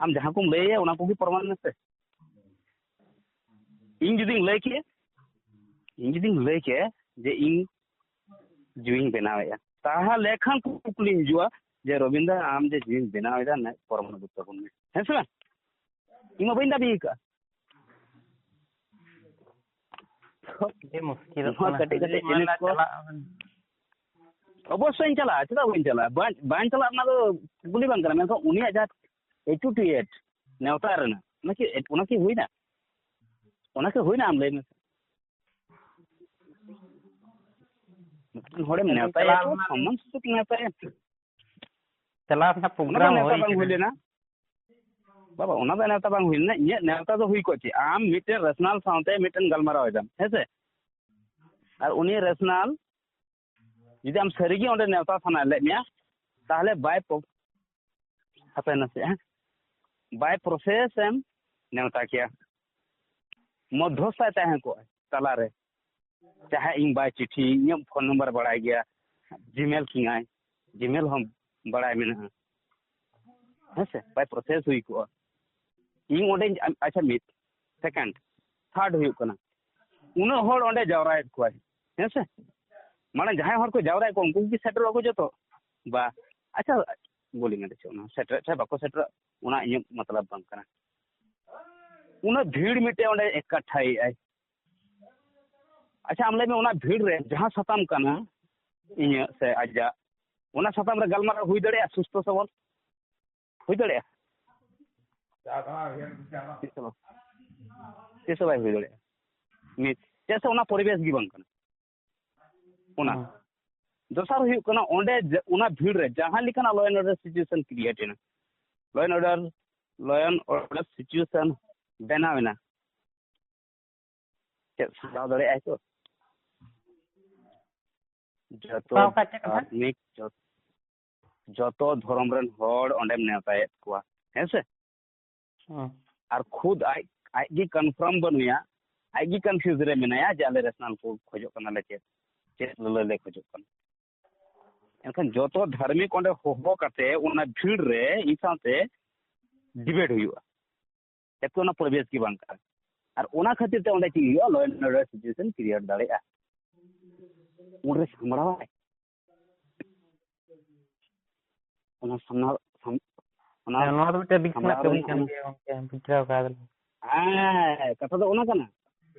ᱟᱢ ᱡᱟᱦᱟᱸ ᱠᱚᱢ ᱞᱟᱹᱭᱮᱜᱼᱟ ᱚᱱᱟ ᱠᱚᱜᱮ ᱯᱨᱚᱢᱟᱱ ᱢᱮᱥᱮ᱾ ᱤᱧ ᱡᱩᱫᱤᱧ ᱞᱟᱹᱭ ᱠᱮᱭᱟ, ᱤᱧ ᱡᱩᱫᱤᱧ ᱞᱟᱹᱭ ᱠᱮᱭᱟ ᱡᱮ ᱤᱧ ᱡᱤᱣᱤᱧ ᱵᱮᱱᱟᱣᱮᱫᱼᱟ, ᱛᱟᱦᱞᱮ ᱠᱷᱟᱱ ᱠᱩᱠᱞᱤᱧ ᱦᱤᱡᱩᱜᱼᱟ ᱡᱮ ᱨᱚᱵᱤᱱᱫᱟ, ᱟᱢ ᱡᱮ ᱡᱤᱣᱤᱧ ᱵᱮᱱᱟᱣᱮᱫᱟ, ᱯᱨᱚᱢᱟᱱ ᱩᱫᱩᱜ ᱛᱟᱵᱚᱱ ᱢᱮ, ᱦᱮᱸ ᱥᱮ ᱵᱟᱝ? ᱤᱧ ᱢᱟ ᱵᱟᱹᱧ ᱫᱟᱹᱵᱤ ᱟᱠᱟᱫᱼᱟ᱾ ᱟᱹᱰᱤ ᱢᱩᱥᱠᱤᱞᱚᱜ ᱱᱚᱣᱟ ᱠᱟᱱᱟ᱾ ᱠᱟᱹᱴᱤᱡ ᱠᱟᱹᱴᱤᱡ ᱡᱤᱱᱤᱥ ᱠᱚ ᱪᱟᱞᱟᱜ ᱟᱵᱚᱱ᱾ ᱚᱵᱚᱥᱥᱳᱭ ᱤᱧ ᱪᱟᱞᱟᱜᱼᱟ, ᱪᱮᱫᱟᱜ ᱵᱟᱹᱧ ᱪᱟᱞᱟᱜᱼᱟ? ᱵᱟᱹᱧ, ᱵᱟᱹᱧ ᱪᱟᱞᱟᱜ ᱨᱮᱱᱟᱜ ᱫᱚ ᱠᱩᱠᱞᱤ ᱵᱟᱝ ᱠᱟᱱᱟ, ᱢᱮᱱᱠᱷᱟᱱ ᱩᱱᱤᱭᱟᱜ ᱡᱟᱦᱟᱸ ᱮᱴᱤᱴᱤᱭᱩᱰ ᱱᱮᱣᱛᱟ ᱨᱮᱱᱟᱜ, ᱚᱱᱟ ᱠᱤ, ᱚᱱᱟ ᱠᱤ ᱦᱩᱭᱱᱟ? ᱚᱱᱟ ᱠᱤ ᱦᱩᱭᱱᱟ? ᱟᱢ ᱞᱟᱹᱭ ᱢᱮ᱾ ᱢᱤᱫᱴᱮᱱ ᱦᱚᱲᱮᱢ ᱟᱹᱞᱤᱧ ᱱᱮᱣᱛᱟᱭᱟ ᱪᱟᱞᱟᱣ ᱛᱚ, ᱨᱮᱱᱟᱜ ᱥᱚᱢᱢᱟᱱ ᱥᱟᱛᱮᱜ ᱱᱮᱣᱛᱟᱭᱟ᱾ ᱪᱟᱞᱟᱣ ᱨᱮᱱᱟᱜ ᱚᱱᱟ ᱫᱚ program ᱱᱮᱣᱛᱟ ᱦᱩᱭ ᱵᱟᱝ ᱦᱩᱭ ᱠᱟᱱᱟ᱾ ᱞᱮᱱᱟ᱾ ᱵᱟᱵᱟ, ᱚᱱᱟ ᱫᱚ ᱱᱮᱣᱛᱟ ᱵᱟᱝ ᱦᱩᱭ ᱞᱮᱱᱟ᱾ ᱤᱧᱟᱹᱜ ᱱᱮᱣᱛᱟ ᱫᱚ ᱦᱩᱭ ᱠᱚᱜ ᱪᱮᱫ? ᱟᱢ ᱢᱤᱫᱴᱮᱱ ᱨᱮᱥᱱᱟᱞ ᱥᱟᱶᱛᱮ ᱢᱤᱫᱴᱮᱱ ᱜᱟᱞᱢᱟᱨᱟᱣ ᱮᱫᱟᱢ, ᱦᱮᱸ ᱥᱮ? ᱟᱨ ᱩᱱᱤ ᱨᱮᱥᱱᱟᱞ ᱡᱩᱫᱤ ᱟᱢ ᱥᱟᱹᱨᱤᱜᱮ ᱚᱸᱰᱮ ᱱᱮᱣᱛᱟ ᱥᱟᱱᱟ ᱞᱮᱫ ᱢᱮᱭᱟ, ᱛᱟᱦᱞᱮ ᱵᱟᱭ ᱯᱨᱚ-, ᱦᱟᱯᱮ ᱱᱟᱥᱮ, ᱦᱮᱸ? By process ᱮᱢ ᱱᱮᱣᱛᱟ ᱠᱮᱭᱟ᱾ ᱢᱚᱫᱽᱫᱷᱚᱥᱛᱷᱟᱭ ᱛᱟᱦᱮᱸ ᱠᱚᱜᱼᱟ ᱛᱟᱞᱟᱨᱮ᱾ ᱪᱟᱦᱮ ᱤᱧ ᱵᱟᱭ ᱪᱤᱴᱷᱤ, ᱤᱧᱟᱹᱜ ᱯᱷᱳᱱ ᱱᱟᱢᱵᱟᱨ ᱵᱟᱲᱟᱭ ᱜᱮᱭᱟ, Gmail ᱠᱤᱧᱟᱭ, Gmail ᱦᱚᱸ ᱵᱟᱲᱟᱭ ᱢᱮᱱᱟᱜᱼᱟ, ᱦᱮᱸ ᱥᱮ? By process ᱦᱩᱭ ᱠᱚᱜᱼᱟ᱾ ᱤᱧ ᱚᱸᱰᱮᱧ, ᱟᱪᱪᱷᱟ, ᱢᱤᱫ second, third ᱦᱩᱭᱩᱜ ᱠᱟᱱᱟ, ᱩᱱᱟᱹᱜ ᱦᱚᱲ ᱚᱸᱰᱮ ᱡᱟᱣᱨᱟᱭᱮᱫ ᱠᱚᱣᱟᱭ, ᱦᱮᱸ ᱥᱮ? ᱢᱟᱱᱮ ᱡᱟᱦᱟᱸᱭ ᱦᱚᱲ ᱠᱚ ᱡᱟᱣᱨᱟᱭᱮᱫ ᱠᱚᱣᱟ, ᱩᱱᱠᱩ ᱜᱮ ᱥᱮᱴᱮᱨᱚᱜᱼᱟ ᱠᱚ ᱡᱚᱛᱚ? ᱵᱟ, ᱟᱪᱪᱷᱟ, ᱵᱚᱞᱤ ᱢᱮ, ᱚᱱᱟ ᱥᱮᱴᱮᱨᱚᱜ ᱥᱮ ᱵᱟᱠᱚ ᱥᱮᱴᱮᱨᱚᱜ, ᱚᱱᱟ ᱤᱧᱟᱹᱜ ᱢᱚᱛᱞᱚᱵ ᱵᱟᱝ ᱠᱟᱱᱟ᱾ ᱩᱱᱟᱹᱜ ᱵᱷᱤᱲ ᱢᱤᱫᱴᱮᱡ ᱚᱸᱰᱮ ᱮᱠᱟᱴᱷᱟᱭᱮᱫᱼᱟᱭ᱾ ᱟᱪᱪᱷᱟ, ᱟᱢ ᱞᱟᱹᱭ ᱢᱮ, ᱚᱱᱟ ᱵᱷᱤᱲ ᱨᱮ ᱡᱟᱦᱟᱸ ᱥᱟᱛᱟᱢ ᱠᱟᱱᱟ ᱤᱧᱟᱹᱜ ᱥᱮ ᱟᱡᱟᱜ, ᱚᱱᱟ ᱥᱟᱛᱟᱢ ᱨᱮ ᱜᱟᱞᱢᱟᱨᱟᱣ ᱦᱩᱭ ᱫᱟᱲᱮᱭᱟᱜᱼᱟ ᱥᱩᱥᱛᱷᱚ ᱥᱚᱵᱚᱞ? ᱦᱩᱭ ᱫᱟᱲᱮᱭᱟᱜᱼᱟ? ᱪᱮᱫ ᱥᱟᱛᱟᱢ? ᱛᱤᱥ ᱦᱚᱸ ᱵᱟᱭ ᱦᱩᱭ ᱫᱟᱲᱮᱭᱟᱜᱼᱟ᱾ ᱢᱤᱫ, ᱪᱮᱫᱟᱜ ᱥᱮ ᱚᱱᱟ ᱯᱚᱨᱤᱵᱮᱥ ᱜᱮ ᱵᱟᱝ ᱠᱟᱱᱟ᱾ ᱚᱱᱟ ᱦᱮᱸ᱾ ᱫᱚᱥᱟᱨ ᱦᱩᱭᱩᱜ ᱠᱟᱱᱟ, ᱚᱸᱰᱮ ᱡᱮ, ᱚᱱᱟ ᱵᱷᱤᱲ ᱨᱮ ᱡᱟᱦᱟᱸ ᱞᱮᱠᱟᱱᱟᱜ law and order situation create ᱮᱱᱟ, law and order, law and order situation ᱵᱮᱱᱟᱣ ᱮᱱᱟ, ᱪᱮᱫ ᱥᱟᱢᱵᱲᱟᱣ ᱫᱟᱲᱮᱭᱟᱜᱼᱟᱭ ᱛᱚ? ᱡᱚᱛᱚ ᱚᱠᱟ, ᱚᱠᱟ ᱪᱮᱫ ᱠᱟᱛᱷᱟ? ᱫᱷᱟᱨᱢᱤᱠ, ᱡᱚᱛ-, ᱡᱚᱛᱚ ᱫᱷᱚᱨᱚᱢ ᱨᱮᱱ ᱦᱚᱲ ᱚᱸᱰᱮᱢ ᱱᱮᱣᱛᱟᱭᱮᱫ ᱠᱚᱣᱟ, ᱦᱮᱸ ᱥᱮ? ᱦᱮᱸ᱾ ᱟᱨ ᱠᱷᱩᱫ ᱟᱡ, ᱟᱡ ᱜᱮ confirm ᱵᱟᱹᱱᱩᱭᱟ, ᱟᱡ ᱜᱮ confuse ᱨᱮ ᱢᱮᱱᱟᱭᱟ ᱡᱮ ᱟᱞᱮ rational ᱠᱚ ᱠᱷᱚᱡᱚᱜ ᱠᱟᱱᱟᱞᱮ, ᱪᱮᱫ, ᱪᱮᱫ ᱞᱟᱹᱞᱟᱹᱭ ᱞᱮ ᱠᱷᱚᱡᱚᱜ ᱠᱟᱱᱟ᱾ ᱮᱱᱠᱷᱟᱱ ᱡᱚᱛᱚ ᱫᱷᱟᱨᱢᱤᱠ ᱚᱸᱰᱮ ᱦᱚᱦᱚ ᱠᱟᱛᱮ ᱚᱱᱟ ᱵᱷᱤᱲ ᱨᱮ ᱤᱧ ᱥᱟᱶᱛᱮ debate ᱦᱩᱭᱩᱜᱼᱟ, ᱮᱛᱚ ᱚᱱᱟ ᱯᱚᱨᱤᱵᱮᱥ ᱜᱮ ᱵᱟᱝ ᱠᱟᱱᱟ᱾ ᱟᱨ ᱚᱱᱟ ᱠᱷᱟᱹᱛᱤᱨ ᱛᱮ ᱚᱸᱰᱮ ᱪᱮᱫ ᱦᱩᱭᱩᱜᱼᱟ, law and order situation create ᱫᱟᱲᱮᱭᱟᱜᱼᱟ᱾ ᱩᱱᱨᱮ ᱥᱟᱢᱵᱲᱟᱣᱟᱭ᱾ ᱚᱱᱟ ᱥᱟᱢᱱᱟ, ᱥᱟᱢ-, ᱚᱱᱟ ᱦᱮᱸ, ᱱᱚᱣᱟ ᱫᱚ ᱢᱤᱫᱴᱮᱱ ᱵᱤᱪ ᱨᱮᱱᱟᱜ ᱥᱟᱢᱵᱲᱟᱣ ᱠᱟᱹᱢᱤ ᱨᱮᱱᱟᱜ ᱠᱟᱱ ᱚᱱᱟ ᱜᱮᱭᱟ ᱜᱚᱢᱠᱮ, ᱵᱩᱡᱷᱟᱹᱣ ᱠᱟᱫᱟ ᱞᱤᱧ᱾ ᱦᱮᱸ, ᱠᱟᱛᱷᱟ ᱫᱚ ᱚᱱᱟ ᱠᱟᱱᱟ᱾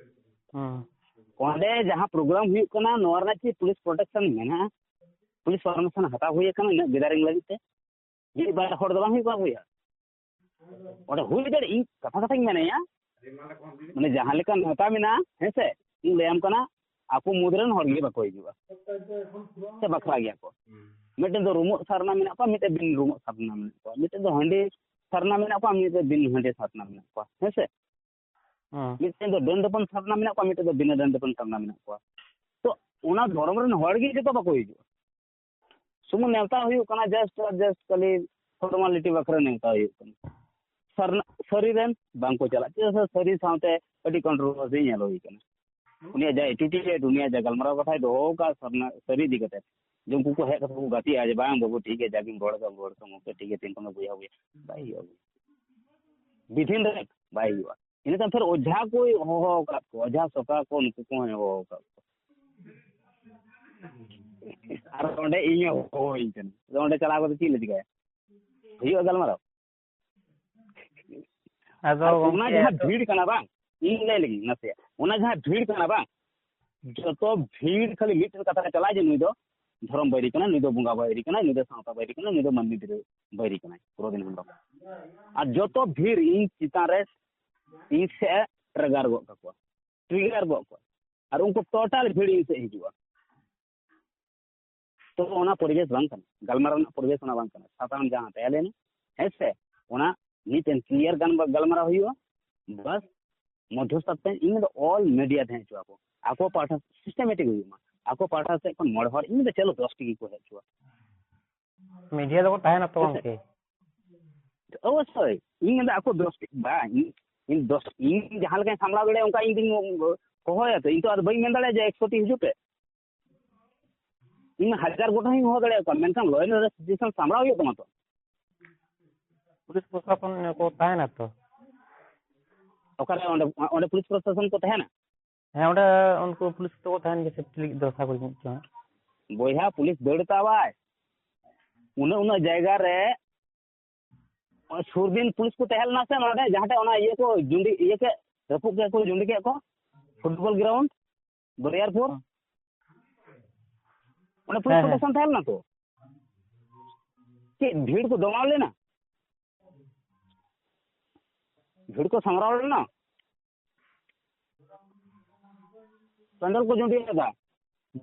ᱦᱩᱸ᱾ ᱚᱸᱰᱮ ᱡᱟᱦᱟᱸ program ᱦᱩᱭᱩᱜ ᱠᱟᱱᱟ, ᱱᱚᱣᱟ ᱨᱮᱱᱟᱜ ᱪᱮᱫ police protection ᱢᱮᱱᱟᱜᱼᱟ? Police permission ᱦᱟᱛᱟᱣ ᱦᱩᱭ ᱟᱠᱟᱱᱟ ᱤᱱᱟᱹᱜ gathering ᱞᱟᱹᱜᱤᱫ ᱛᱮ? ᱢᱤᱫ ᱵᱟᱨ ᱦᱚᱲ ᱫᱚ ᱵᱟᱝ ᱦᱩᱭᱩᱜ ᱠᱟᱱᱟ ᱵᱚᱭᱦᱟ᱾ ᱚᱸᱰᱮ ᱦᱩᱭ ᱫᱟᱲᱮᱭᱟᱜ, ᱤᱧ ᱠᱟᱛᱷᱟ ᱠᱟᱛᱷᱟᱧ ᱢᱮᱱᱮᱫᱼᱟ, ᱢᱟᱱᱮ ᱡᱟᱦᱟᱸ ᱞᱮᱠᱟ ᱱᱮᱣᱛᱟ ᱢᱮᱱᱟᱜᱼᱟ, ᱦᱮᱸ ᱥᱮ, ᱤᱧ ᱞᱟᱹᱭᱟᱢ ᱠᱟᱱᱟ, ᱟᱠᱚ ᱢᱩᱫᱽ ᱨᱮᱱ ᱦᱚᱲ ᱜᱮ ᱵᱟᱠᱚ ᱦᱤᱡᱩᱜᱼᱟ, ᱥᱮ ᱵᱟᱠᱷᱨᱟ ᱜᱮᱭᱟ ᱠᱚ᱾ ᱢᱤᱫᱴᱮᱱ ᱫᱚ ᱨᱩᱢᱩᱜ ᱥᱟᱨᱱᱟ ᱢᱮᱱᱟᱜ ᱠᱚᱣᱟ, ᱢᱤᱫᱴᱮᱱ ᱵᱤᱱ ᱨᱩᱢᱩᱜ ᱥᱟᱨᱱᱟ ᱢᱮᱱᱟᱜ ᱠᱚᱣᱟ, ᱢᱤᱫᱴᱮᱱ ᱫᱚ ᱦᱟᱺᱰᱤ ᱥᱟᱨᱱᱟ ᱢᱮᱱᱟᱜ ᱠᱚᱣᱟ, ᱢᱤᱫᱴᱮᱱ ᱵᱤᱱ ᱦᱟᱺᱰᱤ ᱥᱟᱨᱱᱟ ᱢᱮᱱᱟᱜ ᱠᱚᱣᱟ, ᱦᱮᱸ ᱥᱮ? ᱦᱮᱸ᱾ ᱢᱤᱫᱴᱮᱱ ᱫᱚ ᱰᱟᱹᱱ ᱫᱚᱯᱚᱱ ᱥᱟᱨᱱᱟ ᱢᱮᱱᱟᱜ ᱠᱚᱣᱟ, ᱢᱤᱫᱴᱮᱱ ᱫᱚ ᱵᱤᱱᱟᱹ ᱰᱟᱹᱱ ᱫᱚᱯᱚᱱ ᱥᱟᱨᱱᱟ ᱢᱮᱱᱟᱜ ᱠᱚᱣᱟ᱾ ᱛᱚ, ᱚᱱᱟ ᱫᱷᱚᱨᱚᱢ ᱨᱮᱱ ᱦᱚᱲ ᱜᱮ ᱡᱚᱛᱚ ᱵᱟᱠᱚ ᱦᱤᱡᱩᱜᱼᱟ᱾ ᱥᱩᱢᱩᱝ ᱱᱮᱣᱛᱟ ᱦᱩᱭᱩᱜ ᱠᱟᱱᱟ, just ᱟᱨ just ᱠᱷᱟᱹᱞᱤ formality ᱵᱟᱠᱷᱨᱟ ᱱᱮᱣᱛᱟ ᱦᱩᱭᱩᱜ ᱠᱟᱱᱟ᱾ ᱥᱟᱨᱱᱟ, ᱥᱟᱹᱨᱤ ᱨᱮᱱ ᱵᱟᱝ ᱠᱚ ᱪᱟᱞᱟᱜ, ᱪᱮᱫᱟᱜ ᱥᱮ ᱥᱟᱹᱨᱤ ᱥᱟᱶᱛᱮ ᱟᱹᱰᱤ controversy ᱧᱮᱞ ᱦᱩᱭ ᱠᱟᱱᱟ᱾ ᱩᱱᱤᱭᱟᱜ ᱡᱟᱦᱟᱸ attitude, ᱩᱱᱤᱭᱟᱜ ᱡᱟᱦᱟᱸ ᱜᱟᱞᱢᱟᱨᱟᱣ ᱠᱟᱛᱷᱟᱭ ᱫᱚᱦᱚ ᱟᱠᱟᱫ ᱥᱟᱨᱱᱟ, ᱥᱟᱹᱨᱤ ᱤᱫᱤ ᱠᱟᱛᱮ, ᱡᱮ ᱩᱱᱠᱩ ᱠᱚ ᱦᱮᱡ ᱠᱟᱛᱮ ᱠᱚ ᱜᱟᱛᱮᱜᱼᱟ ᱡᱮ, "ᱵᱟᱝ ᱵᱟᱹᱵᱩ, ᱴᱷᱤᱠ ᱜᱮᱭᱟ, ᱡᱟᱜᱮᱢ ᱨᱚᱲ ᱠᱟᱜ, ᱨᱚᱲ ᱠᱟᱜ, ᱜᱚᱢᱠᱮ, ᱴᱷᱤᱠ ᱜᱮᱭᱟ, ᱛᱤᱱ ᱠᱷᱚᱱ ᱵᱚᱭᱦᱟ ᱦᱩᱭᱟ", ᱵᱟᱭ ᱦᱩᱭᱩᱜᱼᱟ᱾ ᱵᱤᱫᱷᱤᱱ ᱨᱮ ᱵᱟᱭ ᱦᱩᱭᱩᱜᱼᱟ᱾ ᱤᱱᱟᱹ ᱛᱟᱭᱚᱢ ᱯᱷᱮᱨ ᱚᱡᱷᱟ ᱠᱚᱭ ᱦᱚᱦᱚ ᱟᱠᱟᱫ ᱠᱚᱣᱟ, ᱚᱡᱷᱟ ᱥᱚᱠᱟ ᱠᱚ, ᱱᱩᱠᱩ ᱠᱚᱦᱚᱸᱭ ᱦᱚᱦᱚ ᱟᱠᱟᱫ ᱠᱚᱣᱟ᱾ ᱟᱨ ᱚᱸᱰᱮ ᱤᱧᱮ ᱦᱚᱦᱚᱣᱟᱹᱧ ᱠᱟᱱᱟ᱾ ᱟᱫᱚ ᱚᱸᱰᱮ ᱪᱟᱞᱟᱣ ᱠᱟᱛᱮ ᱪᱮᱫ ᱞᱮ ᱪᱤᱠᱟᱹᱭᱟ? ᱦᱩᱭᱩᱜᱼᱟ ᱜᱟᱞᱢᱟᱨᱟᱣ? ᱟᱫᱚ ᱟᱨ ᱚᱱᱟ ᱜᱚᱢᱠᱮ, ᱡᱟᱦᱟᱸ ᱟᱫᱚ ᱵᱷᱤᱲ ᱠᱟᱱᱟ ᱵᱟᱝ, ᱤᱧ ᱞᱟᱹᱭ ᱞᱮᱜᱤᱧ ᱱᱟᱥᱮᱭᱟᱜ, ᱚᱱᱟ ᱡᱟᱦᱟᱸ ᱵᱷᱤᱲ ᱠᱟᱱᱟ ᱵᱟᱝ, ᱡᱚᱛᱚ ᱵᱷᱤᱲ ᱠᱷᱟᱹᱞᱤ ᱢᱤᱫᱴᱮᱱ ᱠᱟᱛᱷᱟ ᱨᱮ ᱪᱟᱞᱟᱜᱼᱟ ᱡᱮ ᱱᱩᱭ ᱫᱚ ᱫᱷᱚᱨᱚᱢ ᱵᱟᱹᱭᱨᱤ ᱠᱟᱱᱟᱭ, ᱱᱩᱭ ᱫᱚ ᱵᱚᱸᱜᱟ ᱵᱟᱹᱭᱨᱤ ᱠᱟᱱᱟᱭ, ᱱᱩᱭ ᱫᱚ ᱥᱟᱶᱛᱟ ᱵᱟᱹᱭᱨᱤ ᱠᱟᱱᱟᱭ, ᱱᱩᱭ ᱫᱚ ᱢᱟᱹᱱᱢᱤ ᱵᱟᱹᱭᱨᱤ ᱠᱟᱱᱟᱭ, ᱯᱩᱨᱚᱫᱤᱱ ᱦᱮᱢᱵᱨᱚᱢ᱾ ᱟᱨ ᱡᱚᱛᱚ ᱵᱷᱤᱲ ᱤᱧ ᱪᱮᱛᱟᱱ ᱨᱮ, ᱤᱧ ᱥᱮᱫ ᱴᱨᱤᱜᱟᱨ ᱜᱚᱫ ᱠᱟᱠᱚᱣᱟ, ᱴᱨᱤᱜᱟᱨ ᱜᱚᱫ ᱠᱚᱣᱟ, ᱟᱨ ᱩᱱᱠᱩ ᱴᱳᱴᱟᱞ ᱵᱷᱤᱲ ᱤᱧ ᱥᱮᱫ ᱦᱤᱡᱩᱜᱼᱟ᱾ ᱛᱚ ᱚᱱᱟ ᱯᱚᱨᱤᱵᱮᱥ ᱵᱟᱝ ᱠᱟᱱᱟ, ᱜᱟᱞᱢᱟᱨᱟᱣ ᱨᱮᱱᱟᱜ ᱯᱚᱨᱤᱵᱮᱥ ᱚᱱᱟ ᱵᱟᱝ ᱠᱟᱱᱟ᱾ ᱥᱟᱛᱟᱢ ᱡᱟᱦᱟᱸ ᱛᱟᱦᱮᱸ ᱞᱮᱱ, ᱦᱮᱸ ᱥᱮ, ᱚᱱᱟ ᱢᱤᱫᱴᱮᱱ ᱠᱞᱤᱭᱟᱨ ᱜᱟᱱ ᱜᱟᱞᱢᱟᱨᱟᱣ ᱦᱩᱭᱩᱜᱼᱟ᱾ ᱵᱟᱥ, ᱢᱚᱫᱽᱫᱷᱚᱥᱛᱷᱟᱯ ᱛᱮ ᱤᱧ ᱫᱚ ᱚᱞ ᱢᱤᱰᱤᱭᱟ ᱛᱟᱦᱮᱸ ᱦᱚᱪᱚ ᱟᱠᱚ, ᱟᱠᱚ ᱯᱟᱦᱴᱟ ᱥᱤᱥᱴᱮᱢᱮᱴᱤᱠ ᱦᱩᱭᱩᱜ ᱢᱟ, ᱟᱠᱚ ᱯᱟᱦᱴᱟ ᱥᱮᱫ ᱠᱷᱚᱱ ᱢᱚᱬᱮ ᱦᱚᱲ, ᱤᱧ ᱫᱚ ᱪᱚᱞᱚ ᱫᱚᱥ ᱴᱤ ᱜᱮᱠᱚ ᱦᱮᱡ ᱦᱚᱪᱚᱣᱟ᱾ ᱢᱤᱰᱤᱭᱟ ᱫᱚᱠᱚ ᱛᱟᱦᱮᱱᱟ ᱛᱚ ᱦᱮᱸ ᱥᱮ? ᱜᱚᱢᱠᱮ? ᱚᱵᱚᱥᱥᱳᱭ, ᱤᱧ ᱢᱮᱱᱫᱟ ᱟᱠᱚ ᱫᱚᱥ ᱴᱤ, ᱵᱟᱝ, ᱤᱧ, ᱤᱧ ᱫᱚᱥ, ᱤᱧ ᱡᱟᱦᱟᱸ ᱞᱮᱠᱟᱧ ᱥᱟᱢᱵᱲᱟᱣ ᱫᱟᱲᱮᱭᱟᱜᱼᱟ ᱚᱱᱠᱟ ᱤᱧ ᱫᱩᱧ ᱦᱚᱦᱚᱭᱟ ᱛᱚ, ᱤᱧ ᱛᱚ ᱟᱨ ᱵᱟᱹᱧ ᱢᱮᱱ ᱫᱟᱲᱮᱭᱟᱜᱼᱟ ᱡᱮ ᱮᱠᱥᱚ ᱴᱤ ᱦᱤᱡᱩᱜ ᱯᱮ᱾ ᱤᱧ ᱢᱟ ᱦᱟᱡᱟᱨ ᱜᱚᱴᱟᱝ ᱤᱧ ᱦᱚᱦᱚ ᱫᱟᱲᱮᱭᱟᱜ ᱠᱚᱣᱟ, ᱢᱮᱱᱠᱷᱟᱱ ᱞᱚ ᱮᱱᱰ ᱚᱨᱰᱟᱨ ᱥᱤᱪᱩᱭᱮᱥᱚᱱ ᱥᱟᱢᱵᱲᱟᱣ ᱦᱩᱭᱩᱜ ᱛᱟᱢᱟ ᱛᱚ᱾ ᱯᱩᱞᱤᱥ ᱯᱨᱚᱥᱟᱥᱚᱱ ᱠᱚ ᱛᱟᱦᱮᱱᱟ ᱛᱚ? ᱚᱠᱟᱨᱮ ᱚᱸᱰᱮ, ᱚᱸᱰᱮ ᱯᱩᱞᱤᱥ ᱯᱨᱚᱥᱟᱥᱚᱱ ᱠᱚ ᱛᱟᱦᱮᱱᱟ? ᱦᱮᱸ, ᱚᱸᱰᱮ ᱩᱱᱠᱩ ᱯᱩᱞᱤᱥ ᱠᱚ ᱛᱟᱦᱮᱱ ᱜᱮᱭᱟ, ᱥᱮᱯᱴᱤ ᱞᱟᱹᱜᱤᱫ ᱫᱚ ᱟᱥᱟ ᱠᱚᱨᱮ ᱡᱟᱹᱱᱤᱡ ᱪᱚᱝ᱾ ᱵᱚᱭᱦᱟ, ᱯᱩᱞᱤᱥ ᱫᱟᱹᱲ ᱛᱟᱣᱟᱭ᱾ ᱩᱱᱟᱹᱜ, ᱩᱱᱟᱹᱜ ᱡᱟᱭᱜᱟ ᱨᱮ ᱥᱩᱨ ᱫᱤᱱ ᱯᱩᱞᱤᱥ ᱠᱚ ᱛᱟᱦᱮᱸ ᱞᱮᱱᱟ ᱥᱮ ᱱᱚᱰᱮ, ᱡᱟᱦᱟᱸ ᱴᱷᱮᱱ ᱚᱱᱟ ᱤᱭᱟᱹ ᱠᱚ ᱡᱩᱸᱰᱤ, ᱤᱭᱟᱹ ᱠᱮᱫ, ᱨᱟᱹᱯᱩᱫ ᱠᱮᱫ ᱠᱚ, ᱡᱩᱸᱰᱤ ᱠᱮᱫ ᱠᱚ, ᱯᱷᱩᱴᱵᱚᱞ ᱜᱨᱟᱣᱩᱱᱰ, ᱵᱟᱨᱭᱟᱨᱯᱩᱨ᱾ ᱦᱮᱸ᱾ ᱚᱸᱰᱮ ᱯᱩᱞᱤᱥ ᱦᱮᱸ, ᱦᱮᱸ᱾ ᱯᱨᱚᱴᱮᱠᱥᱚᱱ ᱛᱟᱦᱮᱸ ᱞᱮᱱᱟ ᱛᱚ? ᱪᱮᱫ ᱵᱷᱤᱲ ᱠᱚ ᱫᱚᱢᱟᱣ ᱞᱮᱱᱟ? ᱵᱷᱤᱲ ᱠᱚ ᱥᱟᱢᱵᱲᱟᱣ ᱞᱮᱱᱟ? ᱯᱮᱱᱰᱮᱞ ᱠᱚ ᱡᱩᱸᱰᱤ ᱞᱮᱫᱟ,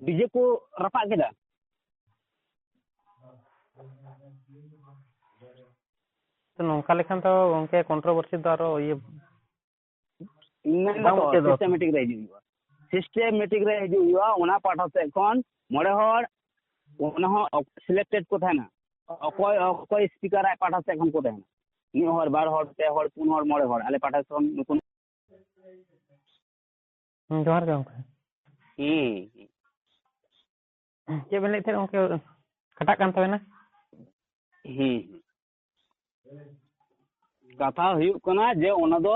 ᱰᱤᱡᱮ ᱠᱚ ᱨᱟᱯᱟᱜ ᱠᱮᱫᱟ᱾ ᱛᱚ ᱱᱚᱝᱠᱟ ᱞᱮᱠᱷᱟᱱ ᱛᱚ ᱜᱚᱝᱠᱮ ᱠᱚᱱᱴᱨᱳᱵᱷᱟᱨᱥᱤ ᱫᱚ ᱟᱨᱚ ᱤᱭᱟᱹ ᱤᱧ ᱢᱮᱱ ᱵᱟᱝ ᱫᱚ ᱩᱪᱤᱛᱚᱜᱼᱟ᱾ ᱥᱤᱥᱴᱮᱢᱮᱴᱤᱠ ᱨᱮ ᱦᱤᱡᱩᱜ ᱦᱩᱭᱩᱜᱼᱟ, ᱥᱤᱥᱴᱮᱢᱮᱴᱤᱠ ᱨᱮ ᱦᱤᱡᱩᱜ ᱦᱩᱭᱩᱜᱼᱟ᱾ ᱚᱱᱟ ᱯᱟᱦᱴᱟ ᱥᱮᱫ ᱠᱷᱚᱱ ᱢᱚᱬᱮ ᱦᱚᱲ, ᱚᱱᱟ ᱦᱚᱸ ᱥᱤᱞᱮᱠᱴᱮᱰ ᱠᱚ ᱛᱟᱦᱮᱱᱟ᱾ ᱚᱠᱚᱭ, ᱚᱠᱚᱭ ᱥᱯᱤᱠᱟᱨ ᱟᱡ ᱯᱟᱦᱴᱟ ᱥᱮᱫ ᱠᱷᱚᱱ ᱠᱚ ᱛᱟᱦᱮᱱᱟ, ᱢᱤᱫ ᱦᱚᱲ, ᱵᱟᱨ ᱦᱚᱲ, ᱯᱮ ᱦᱚᱲ, ᱯᱩᱱ ᱦᱚᱲ, ᱢᱚᱬᱮ ᱦᱚᱲ, ᱟᱞᱮ ᱯᱟᱦᱴᱟ ᱥᱮᱫ ᱠᱷᱚᱱ ᱱᱩᱠᱩ᱾ ᱦᱩᱸ, ᱡᱚᱦᱟᱨ ᱜᱮ ᱜᱚᱝᱠᱮ᱾ ᱦᱩᱸ᱾ ᱪᱮᱫ ᱵᱮᱱ ᱞᱟᱹᱭᱮᱫ ᱛᱟᱦᱮᱸᱫ ᱜᱚᱝᱠᱮ? ᱠᱟᱴᱟᱜ ᱠᱟᱱ ᱛᱟᱵᱮᱱᱟ᱾ ᱦᱩᱸ᱾ ᱠᱟᱛᱷᱟ ᱦᱩᱭᱩᱜ ᱠᱟᱱᱟ ᱡᱮ ᱚᱱᱟ ᱫᱚ,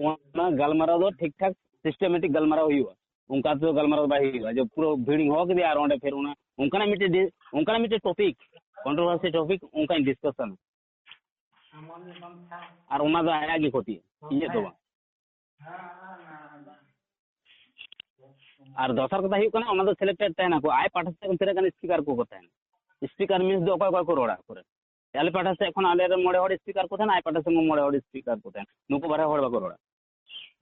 ᱚᱱᱟ ᱜᱟᱞᱢᱟᱨᱟᱣ ᱫᱚ ᱴᱷᱤᱠ ᱴᱷᱟᱠ ᱥᱤᱥᱴᱮᱢᱮᱴᱤᱠ ᱜᱟᱞᱢᱟᱨᱟᱣ ᱦᱩᱭᱩᱜᱼᱟ᱾ ᱚᱱᱠᱟ ᱛᱮᱫᱚ ᱜᱟᱞᱢᱟᱨᱟᱣ ᱫᱚ ᱵᱟᱭ ᱦᱩᱭᱩᱜᱼᱟ ᱡᱮ ᱯᱩᱨᱟᱹ ᱵᱷᱤᱲᱤᱧ ᱦᱚᱦᱚ ᱠᱮᱫᱮᱭᱟ ᱟᱨ ᱚᱸᱰᱮ ᱯᱷᱮᱨ ᱚᱱᱟ, ᱚᱱᱠᱟᱱᱟᱜ ᱢᱤᱫᱴᱮᱡ ᱰᱤ-, ᱚᱱᱠᱟᱱᱟᱜ ᱢᱤᱫᱴᱮᱡ ᱴᱚᱯᱤᱠ, ᱠᱚᱱᱴᱨᱳᱵᱷᱟᱨᱥᱤ ᱴᱚᱯᱤᱠ ᱚᱱᱠᱟᱧ ᱰᱤᱥᱠᱟᱥᱚᱱᱟ᱾ ᱟᱨ ᱚᱱᱟ ᱫᱚ ᱟᱭᱟᱜ ᱜᱮ ᱠᱷᱚᱛᱤ, ᱤᱧᱟᱹᱜ ᱫᱚ ᱵᱟᱝ᱾ ᱟᱨ ᱫᱚᱥᱟᱨ ᱠᱟᱛᱷᱟ ᱦᱩᱭᱩᱜ ᱠᱟᱱᱟ, ᱚᱱᱟ ᱫᱚ ᱥᱤᱞᱮᱠᱴᱮᱰ ᱛᱟᱦᱮᱱᱟᱠᱚ, ᱟᱡ ᱯᱟᱦᱴᱟ ᱥᱮᱫ ᱠᱷᱚᱱ ᱛᱤᱱᱟᱹᱜ ᱜᱟᱱ ᱥᱯᱤᱠᱟᱨ ᱠᱚᱠᱚ ᱛᱟᱦᱮᱱᱟ᱾ ᱥᱯᱤᱠᱟᱨ ᱢᱤᱱᱥ ᱫᱚ ᱚᱠᱚᱭ ᱚᱠᱚᱭ ᱠᱚ ᱨᱚᱲᱟ ᱠᱚᱨᱮ᱾ ᱟᱞᱮ ᱯᱟᱦᱴᱟ ᱥᱮᱫ ᱠᱷᱚᱱ ᱟᱞᱮ ᱨᱮᱱ ᱢᱚᱬᱮ ᱦᱚᱲ ᱥᱯᱤᱠᱟᱨ ᱠᱚ ᱛᱟᱦᱮᱱᱟ, ᱟᱡ ᱯᱟᱦᱴᱟ ᱥᱮᱫ ᱠᱷᱚᱱ ᱢᱚᱬᱮ ᱦᱚᱲ ᱥᱯᱤᱠᱟᱨ ᱠᱚ ᱛᱟᱦᱮᱱᱟ, ᱱᱩᱠᱩ ᱵᱟᱨᱭᱟ ᱦᱚᱲ ᱵᱟᱠᱚ ᱨᱚᱲᱟ᱾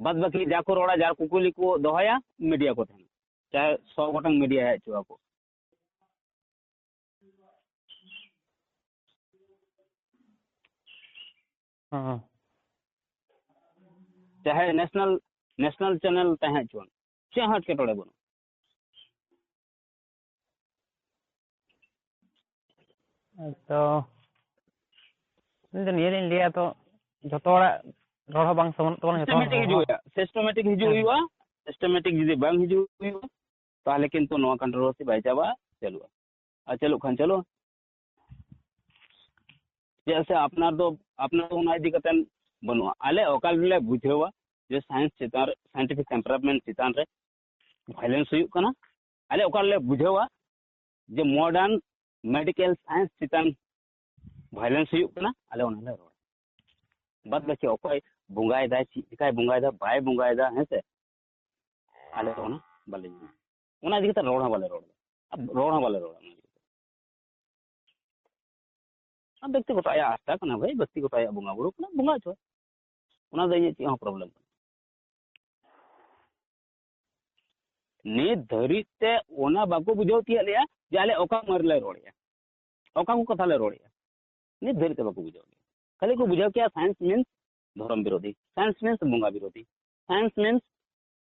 ᱵᱟᱫ ᱵᱟᱹᱠᱤ ᱡᱟ ᱠᱚ ᱨᱚᱲᱟ, ᱡᱟ ᱠᱩᱠᱞᱤ ᱠᱚ ᱫᱚᱦᱚᱭᱟ, ᱢᱤᱰᱤᱭᱟ ᱠᱚ ᱛᱟᱦᱮᱱᱟ᱾ ᱪᱟᱦᱮ ᱥᱚ ᱜᱚᱴᱟᱝ ᱢᱤᱰᱤᱭᱟ ᱦᱮᱡ ᱦᱚᱪᱚ ᱟᱠᱚ᱾ ᱦᱮᱸ᱾ ᱪᱟᱦᱮ ᱱᱮᱥᱱᱟᱞ, ᱱᱮᱥᱱᱟᱞ ᱪᱮᱱᱮᱞ ᱛᱟᱦᱮᱸ ᱦᱚᱪᱚᱣᱟᱱ, ᱪᱮᱫ ᱦᱚᱸ ᱮᱴᱠᱮᱴᱚᱬᱮ ᱵᱟᱹᱱᱩᱜᱼᱟ᱾ ᱛᱚ ᱤᱧ ᱫᱚ ᱱᱤᱭᱟᱹ ᱞᱤᱧ ᱞᱟᱹᱭᱟ, ᱛᱚ ᱡᱷᱚᱛᱚ ᱦᱚᱲᱟᱜ ᱨᱚᱲ ᱦᱚᱸ ᱵᱟᱝ ᱥᱚᱢᱟᱱᱚᱜ ᱛᱟᱵᱚᱱᱟ, ᱡᱷᱚᱛᱚ ᱦᱚᱲ ᱥᱤᱥᱴᱮᱢᱮᱴᱤᱠ ᱦᱚᱸ ᱦᱤᱡᱩᱜ ᱦᱩᱭᱩᱜᱼᱟ, ᱥᱤᱥᱴᱮᱢᱮᱴᱤᱠ ᱦᱤᱡᱩᱜ ᱦᱩᱭᱩᱜᱼᱟ᱾ ᱦᱮᱸ᱾ ᱥᱤᱥᱴᱮᱢᱮᱴᱤᱠ ᱡᱩᱫᱤ ᱵᱟᱝ ᱦᱤᱡᱩᱜ ᱦᱩᱭᱩᱜᱼᱟ, ᱛᱟᱦᱚᱞᱮ ᱠᱤᱱᱛᱩ ᱱᱚᱣᱟ ᱠᱚᱱᱴᱨᱳᱵᱷᱟᱨᱥᱤ ᱵᱟᱭ ᱪᱟᱵᱟᱜᱼᱟ, ᱪᱟᱹᱞᱩᱜᱼᱟ᱾ ᱟᱨ ᱪᱟᱹᱞᱩᱜ ᱠᱷᱟᱱ ᱪᱟᱹᱞᱩᱜᱼᱟ᱾ ᱪᱮᱫᱟᱜ ᱥᱮ ᱟᱯᱱᱟᱨ ᱫᱚ, ᱟᱯᱱᱟᱨ ᱫᱚ ᱚᱱᱟ ᱤᱫᱤ ᱠᱟᱛᱮ ᱵᱟᱹᱱᱩᱜᱼᱟ᱾ ᱟᱞᱮ ᱚᱠᱟ ᱨᱮᱞᱮ ᱵᱩᱡᱷᱟᱹᱣᱟ ᱡᱮ ᱥᱟᱭᱮᱱᱥ ᱪᱮᱛᱟᱱ ᱨᱮ, ᱥᱟᱭᱮᱱᱴᱤᱯᱷᱤᱠ ᱴᱮᱢᱯᱟᱨᱟᱢᱮᱱᱴ ᱪᱮᱛᱟᱱ ᱨᱮ ᱵᱷᱟᱭᱞᱮᱱᱥ ᱦᱩᱭᱩᱜ ᱠᱟᱱᱟ, ᱟᱞᱮ ᱚᱠᱟ ᱨᱮᱞᱮ ᱵᱩᱡᱷᱟᱹᱣᱟ ᱡᱮ ᱢᱚᱰᱟᱨᱱ ᱢᱮᱰᱤᱠᱮᱞ ᱥᱟᱭᱮᱱᱥ ᱪᱮᱛᱟᱱ ᱵᱷᱟᱭᱞᱮᱱᱥ ᱦᱩᱭᱩᱜ ᱠᱟᱱᱟ, ᱟᱞᱮ ᱚᱱᱟ ᱞᱮ ᱨᱚᱲᱟ᱾ ᱵᱟᱫ ᱵᱟᱹᱠᱤ ᱚᱠᱚᱭ ᱵᱚᱸᱜᱟᱭᱮᱫᱟᱭ, ᱪᱮᱫ ᱞᱮᱠᱟᱭ ᱵᱚᱸᱜᱟᱭᱮᱫᱟ, ᱵᱟᱭ ᱵᱚᱸᱜᱟᱭᱮᱫᱟ, ᱦᱮᱸ ᱥᱮ, ᱟᱞᱮ ᱫᱚ ᱚᱱᱟ ᱵᱟᱞᱮ ᱧᱟᱢᱟ᱾ ᱚᱱᱟ ᱤᱫᱤ ᱠᱟᱛᱮ ᱨᱚᱲ ᱦᱚᱸ ᱵᱟᱞᱮ ᱨᱚᱲ ᱮᱫᱟ, ᱟᱨ ᱨᱚᱲ ᱦᱚᱸ ᱵᱟᱞᱮ ᱨᱚᱲᱟ ᱚᱱᱟ ᱤᱫᱤ ᱠᱟᱛᱮ᱾ ᱟᱢ ᱵᱮᱠᱛᱤᱜᱚᱛᱚ ᱟᱭᱟᱜ ᱟᱥᱛᱷᱟ ᱠᱟᱱᱟ ᱵᱷᱟᱹᱭ, ᱵᱮᱠᱛᱤᱜᱚᱛᱚ ᱟᱭᱟᱜ ᱵᱚᱸᱜᱟ ᱵᱩᱨᱩ ᱠᱟᱱᱟ, ᱵᱚᱸᱜᱟ ᱦᱚᱪᱚ᱾ ᱚᱱᱟ ᱫᱚ ᱤᱧᱟᱹᱜ ᱪᱮᱫ ᱦᱚᱸ ᱯᱨᱚᱵᱞᱮᱢ ᱵᱟᱹᱱᱩᱜᱼᱟ᱾ ᱱᱤᱛ ᱫᱷᱟᱹᱨᱤᱡ ᱛᱮ ᱚᱱᱟ ᱵᱟᱠᱚ ᱵᱩᱡᱷᱟᱹᱣ ᱛᱤᱭᱟᱹᱜ ᱞᱮᱭᱟ ᱡᱮ ᱟᱞᱮ ᱚᱠᱟ ᱩᱢᱟᱹᱨ ᱨᱮᱞᱮ ᱨᱚᱲᱮᱜᱼᱟ, ᱚᱠᱟ ᱠᱚ ᱠᱟᱛᱷᱟ ᱞᱮ ᱨᱚᱲᱮᱜᱼᱟ᱾ ᱱᱤᱛ ᱫᱷᱟᱹᱨᱤᱡ ᱛᱮ ᱵᱟᱠᱚ ᱵᱩᱡᱷᱟᱹᱣ ᱞᱮᱭᱟ᱾ ᱠᱷᱟᱹᱞᱤ ᱠᱚ ᱵᱩᱡᱷᱟᱹᱣ ᱠᱮᱭᱟ ᱥᱟᱭᱮᱱᱥ ᱢᱤᱱᱥ ᱫᱷᱚᱨᱚᱢ ᱵᱤᱨᱳᱫᱷᱤ, ᱥᱟᱭᱮᱱᱥ ᱢᱤᱱᱥ ᱵᱚᱸᱜᱟ ᱵᱤᱨᱳᱫᱷᱤ, ᱥᱟᱭᱮᱱᱥ ᱢᱤᱱᱥ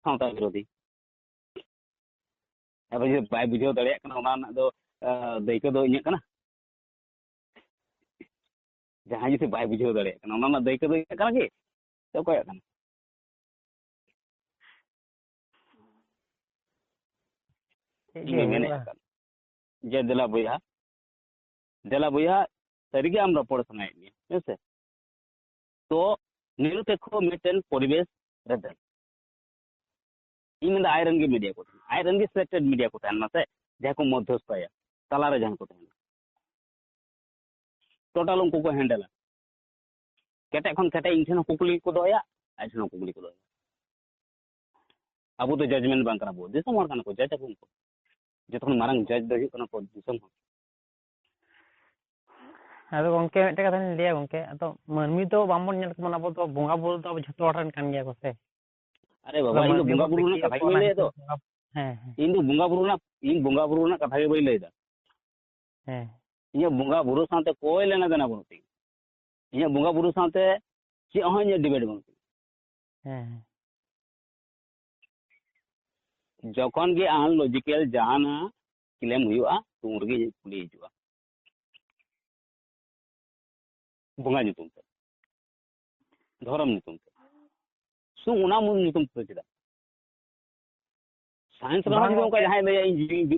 ᱥᱟᱶᱛᱟ ᱵᱤᱨᱳᱫᱷᱤ᱾ ᱟᱫᱚ ᱡᱩᱫᱤ ᱵᱟᱭ ᱵᱩᱡᱷᱟᱹᱣ ᱫᱟᱲᱮᱭᱟᱜ ᱠᱟᱱᱟ, ᱚᱱᱟ ᱨᱮᱱᱟᱜ ᱫᱚ, ᱟᱸ, ᱫᱟᱹᱭᱠᱟᱹ ᱫᱚ ᱤᱧᱟᱹᱜ ᱠᱟᱱᱟ? ᱡᱟᱦᱟᱸᱭ ᱡᱩᱫᱤ ᱵᱟᱭ ᱵᱩᱡᱷᱟᱹᱣ ᱫᱟᱲᱮᱭᱟᱜ ᱠᱟᱱᱟ, ᱚᱱᱟ ᱨᱮᱱᱟᱜ ᱫᱟᱹᱭᱠᱟᱹ ᱫᱚ ᱤᱧᱟᱹᱜ ᱠᱟᱱᱟ ᱠᱤ? ᱥᱮ ᱚᱠᱚᱭᱟᱜ ᱠᱟᱱᱟ? ᱪᱮᱫ ᱤᱧ ᱡᱮ ᱢᱮᱱᱮᱫ ᱦᱩᱭᱩᱜᱼᱟ᱾ ᱠᱟᱱ, ᱡᱮ ᱫᱮᱞᱟ ᱵᱚᱭᱦᱟ, ᱫᱮᱞᱟ ᱵᱚᱭᱦᱟ, ᱥᱟᱹᱨᱤᱜᱮ ᱟᱢ ᱨᱚᱯᱚᱲ ᱥᱟᱱᱟᱭᱮᱫ ᱢᱮᱭᱟ, ᱦᱮᱸ ᱥᱮ? ᱛᱚ ᱱᱤᱨᱚᱯᱮᱠᱠᱷᱚ ᱢᱤᱫᱴᱮᱱ ᱯᱚᱨᱤᱵᱮᱥ ᱨᱮ ᱫᱮᱱ᱾ ᱤᱧ ᱢᱮᱱᱫᱟ ᱟᱡ ᱨᱮᱱ ᱜᱮ ᱢᱤᱰᱤᱭᱟ ᱠᱚ ᱛᱟᱦᱮᱱᱟ, ᱟᱡ ᱨᱮᱱ ᱜᱮ ᱥᱤᱞᱮᱠᱴᱮᱰ ᱢᱤᱰᱤᱭᱟ ᱠᱚ ᱛᱟᱦᱮᱱ ᱢᱟ ᱥᱮ, ᱡᱟᱦᱟᱸᱭ ᱠᱚ ᱢᱚᱫᱽᱫᱷᱚᱥᱛᱷᱟᱭᱟ, ᱛᱟᱞᱟᱨᱮ ᱡᱟᱦᱟᱸᱭ ᱠᱚ ᱛᱟᱦᱮᱱᱟ, ᱴᱳᱴᱟᱞ ᱩᱱᱠᱩ ᱠᱚ ᱦᱮᱱᱰᱮᱞᱟ᱾ ᱠᱮᱴᱮᱡ ᱠᱷᱚᱱ ᱠᱮᱴᱮᱡ ᱤᱧ ᱴᱷᱮᱱ ᱦᱚᱸ ᱠᱩᱠᱞᱤ ᱠᱚ ᱫᱚᱦᱚᱭᱟ, ᱟᱡ ᱴᱷᱮᱱ ᱦᱚᱸ ᱠᱩᱠᱞᱤ ᱠᱚ ᱫᱚᱦᱚᱭᱟ᱾ ᱟᱵᱚ ᱫᱚ ᱡᱟᱡᱽᱢᱮᱱᱴ ᱵᱟᱝ ᱠᱟᱱᱟ ᱵᱚ, ᱫᱤᱥᱚᱢ ᱦᱚᱲ ᱠᱟᱱᱟ ᱠᱚ, ᱡᱟᱡᱽ ᱟᱵᱚᱱ ᱠᱚ᱾ ᱡᱚᱛᱚ ᱠᱷᱚᱱ ᱢᱟᱨᱟᱝ ᱡᱟᱡᱽ ᱫᱚ ᱦᱩᱭᱩᱜ ᱠᱟᱱᱟ ᱠᱚ ᱫᱤᱥᱚᱢ ᱦᱚᱲ᱾ ᱟᱫᱚ ᱜᱚᱝᱠᱮ, ᱢᱤᱫᱴᱮᱱ ᱠᱟᱛᱷᱟᱧ ᱞᱟᱹᱭᱟ ᱜᱚᱝᱠᱮ, ᱟᱫᱚ ᱢᱟᱹᱱᱢᱤ ᱫᱚ ᱵᱟᱝᱵᱚᱱ ᱧᱮᱞ ᱠᱚᱣᱟ, ᱟᱵᱚ ᱫᱚ ᱵᱚᱸᱜᱟ ᱵᱩᱨᱩ ᱫᱚ ᱟᱵᱚ ᱡᱷᱚᱛᱚ ᱦᱚᱲ ᱨᱮᱱ ᱠᱟᱱ ᱜᱮᱭᱟ ᱠᱚ ᱥᱮ᱾ ᱟᱨᱮ ᱵᱟᱵᱟ, ᱤᱧ ᱫᱚ ᱵᱚᱸᱜᱟ ᱵᱩᱨᱩ ᱨᱮᱱᱟᱜ ᱠᱟᱛᱷᱟ ᱜᱮ ᱵᱟᱹᱧ ᱞᱟᱹᱭᱮᱫ ᱫᱚ᱾ ᱦᱮᱸ, ᱦᱮᱸ᱾ ᱤᱧ ᱫᱚ ᱵᱚᱸᱜᱟ ᱵᱩᱨᱩ ᱨᱮᱱᱟᱜ, ᱤᱧ ᱵᱚᱸᱜᱟ ᱵᱩᱨᱩ ᱨᱮᱱᱟᱜ ᱠᱟᱛᱷᱟ ᱜᱮ ᱵᱟᱹᱧ ᱞᱟᱹᱭᱮᱫᱟ᱾ ᱦᱮᱸ᱾ ᱤᱧᱟᱹᱜ ᱵᱚᱸᱜᱟ ᱵᱩᱨᱩ ᱥᱟᱶᱛᱮ ᱠᱚᱭ ᱞᱮᱱᱟ ᱫᱮᱱᱟ ᱵᱟᱹᱱᱩᱜ ᱛᱤᱧᱟ᱾ ᱤᱧᱟᱹᱜ ᱵᱚᱸᱜᱟ ᱵᱩᱨᱩ ᱥᱟᱶᱛᱮ ᱪᱮᱫ ᱦᱚᱸ ᱤᱧᱟᱹᱜ debate ᱵᱟᱹᱱᱩᱜ ᱛᱤᱧᱟ᱾ ᱦᱮᱸ, ᱦᱮᱸ᱾ ᱡᱚᱠᱷᱚᱱ ᱜᱮ ᱟᱢ logical ᱡᱟᱦᱟᱱᱟᱜ claim ᱦᱩᱭᱩᱜᱼᱟ, ᱛᱚ ᱩᱱ ᱨᱮᱜᱮ ᱤᱧᱟᱹᱜ ᱠᱩᱞᱤ ᱦᱤᱡᱩᱜᱼᱟ᱾ ᱵᱚᱸᱜᱟ ᱧᱩᱛᱩᱢ ᱛᱮ, ᱫᱷᱚᱨᱚᱢ ᱧᱩᱛᱩᱢ ᱛᱮ, ᱥᱩᱫᱷᱩ ᱚᱱᱟ ᱢᱩᱞ ᱧᱩᱛᱩᱢ ᱛᱮ ᱪᱮᱫᱟᱜ? Science ᱨᱮᱦᱚᱸ ᱵᱟᱝ ᱡᱩᱫᱤ ᱚᱱᱠᱟ ᱜᱚᱝᱠᱮ᱾ ᱡᱟᱦᱟᱸᱭ ᱞᱟᱹᱭᱟ, ᱤᱧ ᱡᱩᱫᱤ,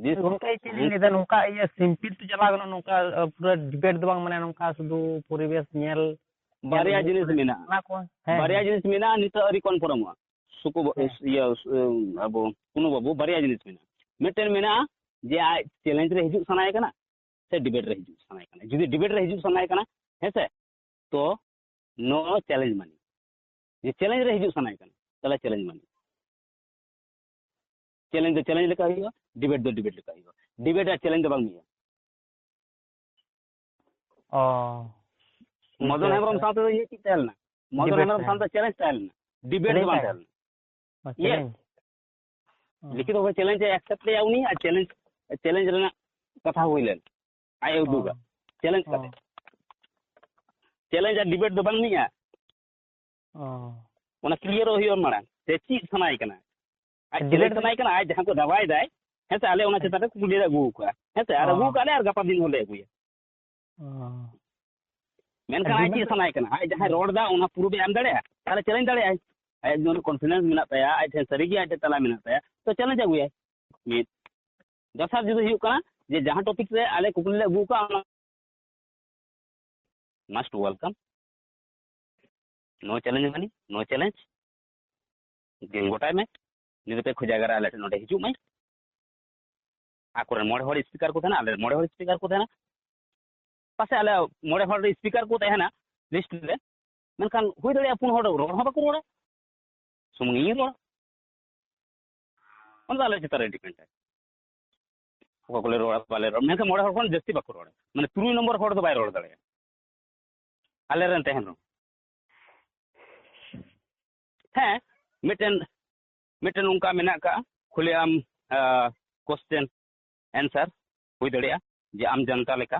ᱡᱩᱫᱤ ᱜᱚᱝᱠᱮ, ᱪᱮᱫ ᱞᱤᱧ science ᱞᱟᱹᱭᱫᱟ, ᱱᱚᱝᱠᱟ ᱤᱭᱟᱹ simple ᱛᱮ ᱪᱟᱞᱟᱣ ᱜᱟᱱᱚᱜᱼᱟ, ᱱᱚᱝᱠᱟ, ᱟ, ᱯᱩᱨᱟᱹ debate ᱫᱚ ᱵᱟᱝ, ᱢᱟᱱᱮ ᱱᱚᱝᱠᱟ ᱥᱩᱫᱷᱩ ᱯᱚᱨᱤᱵᱮᱥ ᱧᱮᱞ, ᱧᱮᱞ ᱵᱟᱨᱭᱟ ᱤᱫᱤ, ᱡᱤᱱᱤᱥ ᱢᱟᱱᱮ ᱢᱮᱱᱟᱜᱼᱟ᱾ ᱚᱱᱟ ᱠᱚ, ᱦᱮᱸ, ᱵᱟᱨᱭᱟ ᱦᱮᱸ᱾ ᱡᱤᱱᱤᱥ ᱢᱮᱱᱟᱜᱼᱟ, ᱱᱤᱛᱚᱜ ᱟᱹᱣᱨᱤ confirmᱚᱜᱼᱟ᱾ ᱥᱩᱠᱩ ᱵᱟ-, ᱦᱮᱸ᱾ ᱤᱭᱟᱹ, ᱟᱵᱚ ᱠᱩᱱᱩ ᱵᱟᱹᱵᱩ, ᱵᱟᱨᱭᱟ ᱡᱤᱱᱤᱥ ᱢᱮᱱᱟᱜᱼᱟ᱾ ᱢᱤᱫᱴᱮᱱ ᱢᱮᱱᱟᱜᱼᱟ ᱡᱮ ᱟᱡ challenge ᱨᱮ ᱦᱤᱡᱩᱜ ᱥᱟᱱᱟᱭᱮ ᱠᱟᱱᱟ, ᱥᱮ debate ᱨᱮ ᱦᱤᱡᱩᱜ ᱥᱟᱱᱟᱭᱮ ᱠᱟᱱᱟ᱾ ᱡᱩᱫᱤ debate ᱨᱮ ᱦᱤᱡᱩᱜ ᱥᱟᱱᱟᱭᱮ ᱠᱟᱱᱟ, ᱦᱮᱸ ᱥᱮ, ᱛᱚ no challenge ᱢᱟᱱᱮ, ᱡᱮ challenge ᱨᱮ ᱦᱤᱡᱩᱜ ᱥᱟᱱᱟᱭᱮ ᱠᱟᱱᱟ, ᱛᱟᱦᱚᱞᱮ challenge ᱢᱟᱱᱮ᱾ Challenge ᱫᱚ challenge ᱞᱮᱠᱟ ᱦᱩᱭᱩᱜᱼᱟ, debate ᱫᱚ debate ᱞᱮᱠᱟ ᱦᱩᱭᱩᱜᱼᱟ᱾ Debate ᱟᱨ challenge ᱫᱚ ᱵᱟᱝ ᱢᱤᱫᱼᱟ᱾ ᱚ᱾ ᱢᱚᱫᱚᱱ ᱟᱪᱪᱷᱟ, ᱦᱮᱢᱵᱨᱚᱢ ᱟᱪᱪᱷᱟ᱾ ᱥᱟᱶᱛᱮ ᱫᱚ ᱤᱭᱟᱹ ᱪᱮᱫ ᱛᱟᱦᱮᱸ ᱞᱮᱱᱟ? ᱢᱚᱫᱚᱱ debate ᱦᱮᱢᱵᱨᱚᱢ ᱛᱟᱦᱮᱸ ᱥᱟᱶᱛᱮ ᱞᱮᱱᱟ᱾ Challenge ᱛᱟᱦᱮᱸ ᱞᱮᱱᱟ, debate ᱫᱚ challenge ᱵᱟᱝ ᱛᱟᱦᱮᱸ ᱛᱟᱦᱮᱸ ᱞᱮᱱᱟ᱾ ᱞᱮᱱᱟ᱾ ᱚ, yes᱾ Challenge᱾ ᱚ᱾ ᱞᱤᱠᱷᱤᱛ ᱵᱷᱟᱵᱮ challenge ᱮ accept ᱞᱮᱜᱼᱟ ᱩᱱᱤ, ᱟᱨ challenge, challenge ᱨᱮᱱᱟᱜ ᱠᱟᱛᱷᱟ ᱦᱩᱭ ᱞᱮᱱ, ᱟᱡ ᱮ ᱚ᱾ ᱩᱫᱩᱜᱟ, challenge ᱚ᱾ ᱠᱟᱛᱮ᱾ Challenge ᱟᱨ debate ᱫᱚ ᱵᱟᱝ ᱢᱤᱫᱼᱟ᱾ ᱚ᱾ ᱚᱱᱟ clearᱚᱜ ᱦᱩᱭᱩᱜᱼᱟ ᱢᱟᱲᱟᱝ, ᱡᱮ ᱪᱮᱫ ᱥᱟᱱᱟᱭᱮ ᱠᱟᱱᱟ᱾ ᱟᱡ challenge debate ᱫᱚ ᱥᱟᱱᱟᱭᱮ ᱠᱟᱱᱟ, ᱟᱡ ᱡᱟᱦᱟᱸ ᱠᱚ ᱫᱟᱵᱟᱭ ᱫᱟᱭ, ᱦᱮᱸ ᱥᱮ, ᱟᱞᱮ ᱚᱱᱟ ᱦᱮᱸ᱾ ᱪᱮᱛᱟᱱ ᱨᱮ ᱠᱩᱠᱞᱤ ᱞᱮ ᱟᱹᱜᱩ ᱟᱠᱟᱫᱼᱟ, ᱦᱮᱸ ᱥᱮ, ᱟᱨ ᱚ᱾ ᱟᱹᱜᱩ ᱟᱠᱟᱫ ᱞᱮ, ᱟᱨ ᱜᱟᱯᱟ ᱫᱤᱱ ᱦᱚᱸᱞᱮ ᱟᱹᱜᱩᱭᱟ᱾ ᱚ᱾ ᱢᱮᱱᱠᱷᱟᱱ ᱟᱨ ᱟᱡ ᱪᱮᱫ debate ᱥᱟᱱᱟᱭᱮ ᱠᱟᱱᱟ, ᱟᱡ ᱡᱟᱦᱟᱸᱭ ᱦᱮᱸ᱾ ᱨᱚᱲ ᱮᱫᱟ ᱚᱱᱟ proof ᱮ ᱮᱢ ᱫᱟᱲᱮᱭᱟᱜᱼᱟ, ᱛᱟᱦᱚᱞᱮ challenge ᱫᱟᱲᱮᱭᱟᱜᱼᱟᱭ᱾ ᱟᱡ ᱡᱩᱫᱤ confidence ᱢᱮᱱᱟᱜ ᱛᱟᱭᱟ, ᱟᱡ ᱴᱷᱮᱱ ᱥᱟᱹᱨᱤ ᱜᱮ ᱟᱡ ᱴᱷᱮᱱ ᱛᱟᱞᱟ ᱢᱮᱱᱟᱜ ᱛᱟᱭᱟ, ᱛᱚ challenge ᱟᱹᱜᱩᱭᱟᱭ᱾ ᱢᱤᱫ᱾ ᱫᱚᱥᱟᱨ ᱡᱩᱫᱤ ᱦᱩᱭᱩᱜ ᱠᱟᱱᱟ ᱡᱮ ᱡᱟᱦᱟᱸ topic ᱨᱮ ᱟᱞᱮ ᱠᱩᱠᱞᱤ ᱞᱮ ᱟᱹᱜᱩ ᱟᱠᱟᱫᱼᱟ, ᱚᱱᱟ must welcome, no challenge ᱢᱟᱱᱮ no challenge᱾ ᱜᱮᱢ ᱜᱚᱴᱟᱭ ᱢᱮ, ᱱᱤᱨᱚᱯᱮᱠᱠᱷᱚ ᱡᱟᱭᱜᱟ ᱨᱮ ᱟᱞᱮ ᱴᱷᱮᱱ ᱱᱚᱰᱮ ᱦᱤᱡᱩᱜ ᱢᱮ᱾ ᱟᱠᱚᱨᱮᱱ ᱢᱚᱬᱮ ᱦᱚᱲ speaker ᱠᱚ ᱛᱟᱦᱮᱱᱟ, ᱟᱞᱮ ᱢᱚᱬᱮ ᱦᱚᱲ speaker ᱠᱚ ᱛᱟᱦᱮᱱᱟ, ᱯᱟᱥᱮ ᱟᱞᱮ ᱢᱚᱬᱮ ᱦᱚᱲ speaker ᱠᱚ ᱛᱟᱦᱮᱱᱟ list ᱨᱮ, ᱢᱮᱱᱠᱷᱟᱱ ᱦᱩᱭ ᱫᱟᱲᱮᱭᱟᱜᱼᱟ ᱯᱩᱱ ᱦᱚᱲ ᱨᱚᱲ ᱦᱚᱸ ᱵᱟᱠᱚ ᱨᱚᱲᱟ, ᱥᱩᱢᱩᱝ ᱤᱧ ᱨᱚᱲ, ᱚᱱᱟ ᱫᱚ ᱟᱞᱮ ᱪᱮᱛᱟᱱ ᱨᱮ depend ᱟᱭ᱾ ᱚᱠᱟ ᱠᱚᱞᱮ ᱨᱚᱲᱟ ᱵᱟᱞᱮ ᱨᱚᱲᱟ, ᱢᱮᱱᱠᱷᱟᱱ ᱢᱚᱬᱮ ᱦᱚᱲ ᱠᱷᱚᱱ ᱡᱟᱹᱥᱛᱤ ᱵᱟᱠᱚ ᱨᱚᱲᱟ, ᱢᱟᱱᱮ ᱛᱩᱨᱩᱭ ᱱᱚᱢᱵᱚᱨ ᱦᱚᱲ ᱫᱚ ᱵᱟᱭ ᱨᱚᱲ ᱫᱟᱲᱮᱭᱟᱜᱼᱟ ᱟᱞᱮᱨᱮᱱ ᱛᱟᱦᱮᱱ ᱨᱮᱦᱚᱸ᱾ ᱦᱮᱸ, ᱢᱤᱫᱴᱮᱱ ᱢᱤᱫᱴᱮᱱ ᱚᱱᱠᱟ ᱢᱮᱱᱟᱜ ᱟᱠᱟᱫᱼᱟ, ᱠᱷᱩᱞᱮ ᱟᱢ ᱠᱚᱥᱪᱮᱱ ᱮᱱᱥᱟᱨ ᱦᱩᱭ ᱫᱟᱲᱮᱭᱟᱜᱼᱟ, ᱡᱮ ᱟᱢ ᱡᱚᱱᱛᱟ ᱞᱮᱠᱟ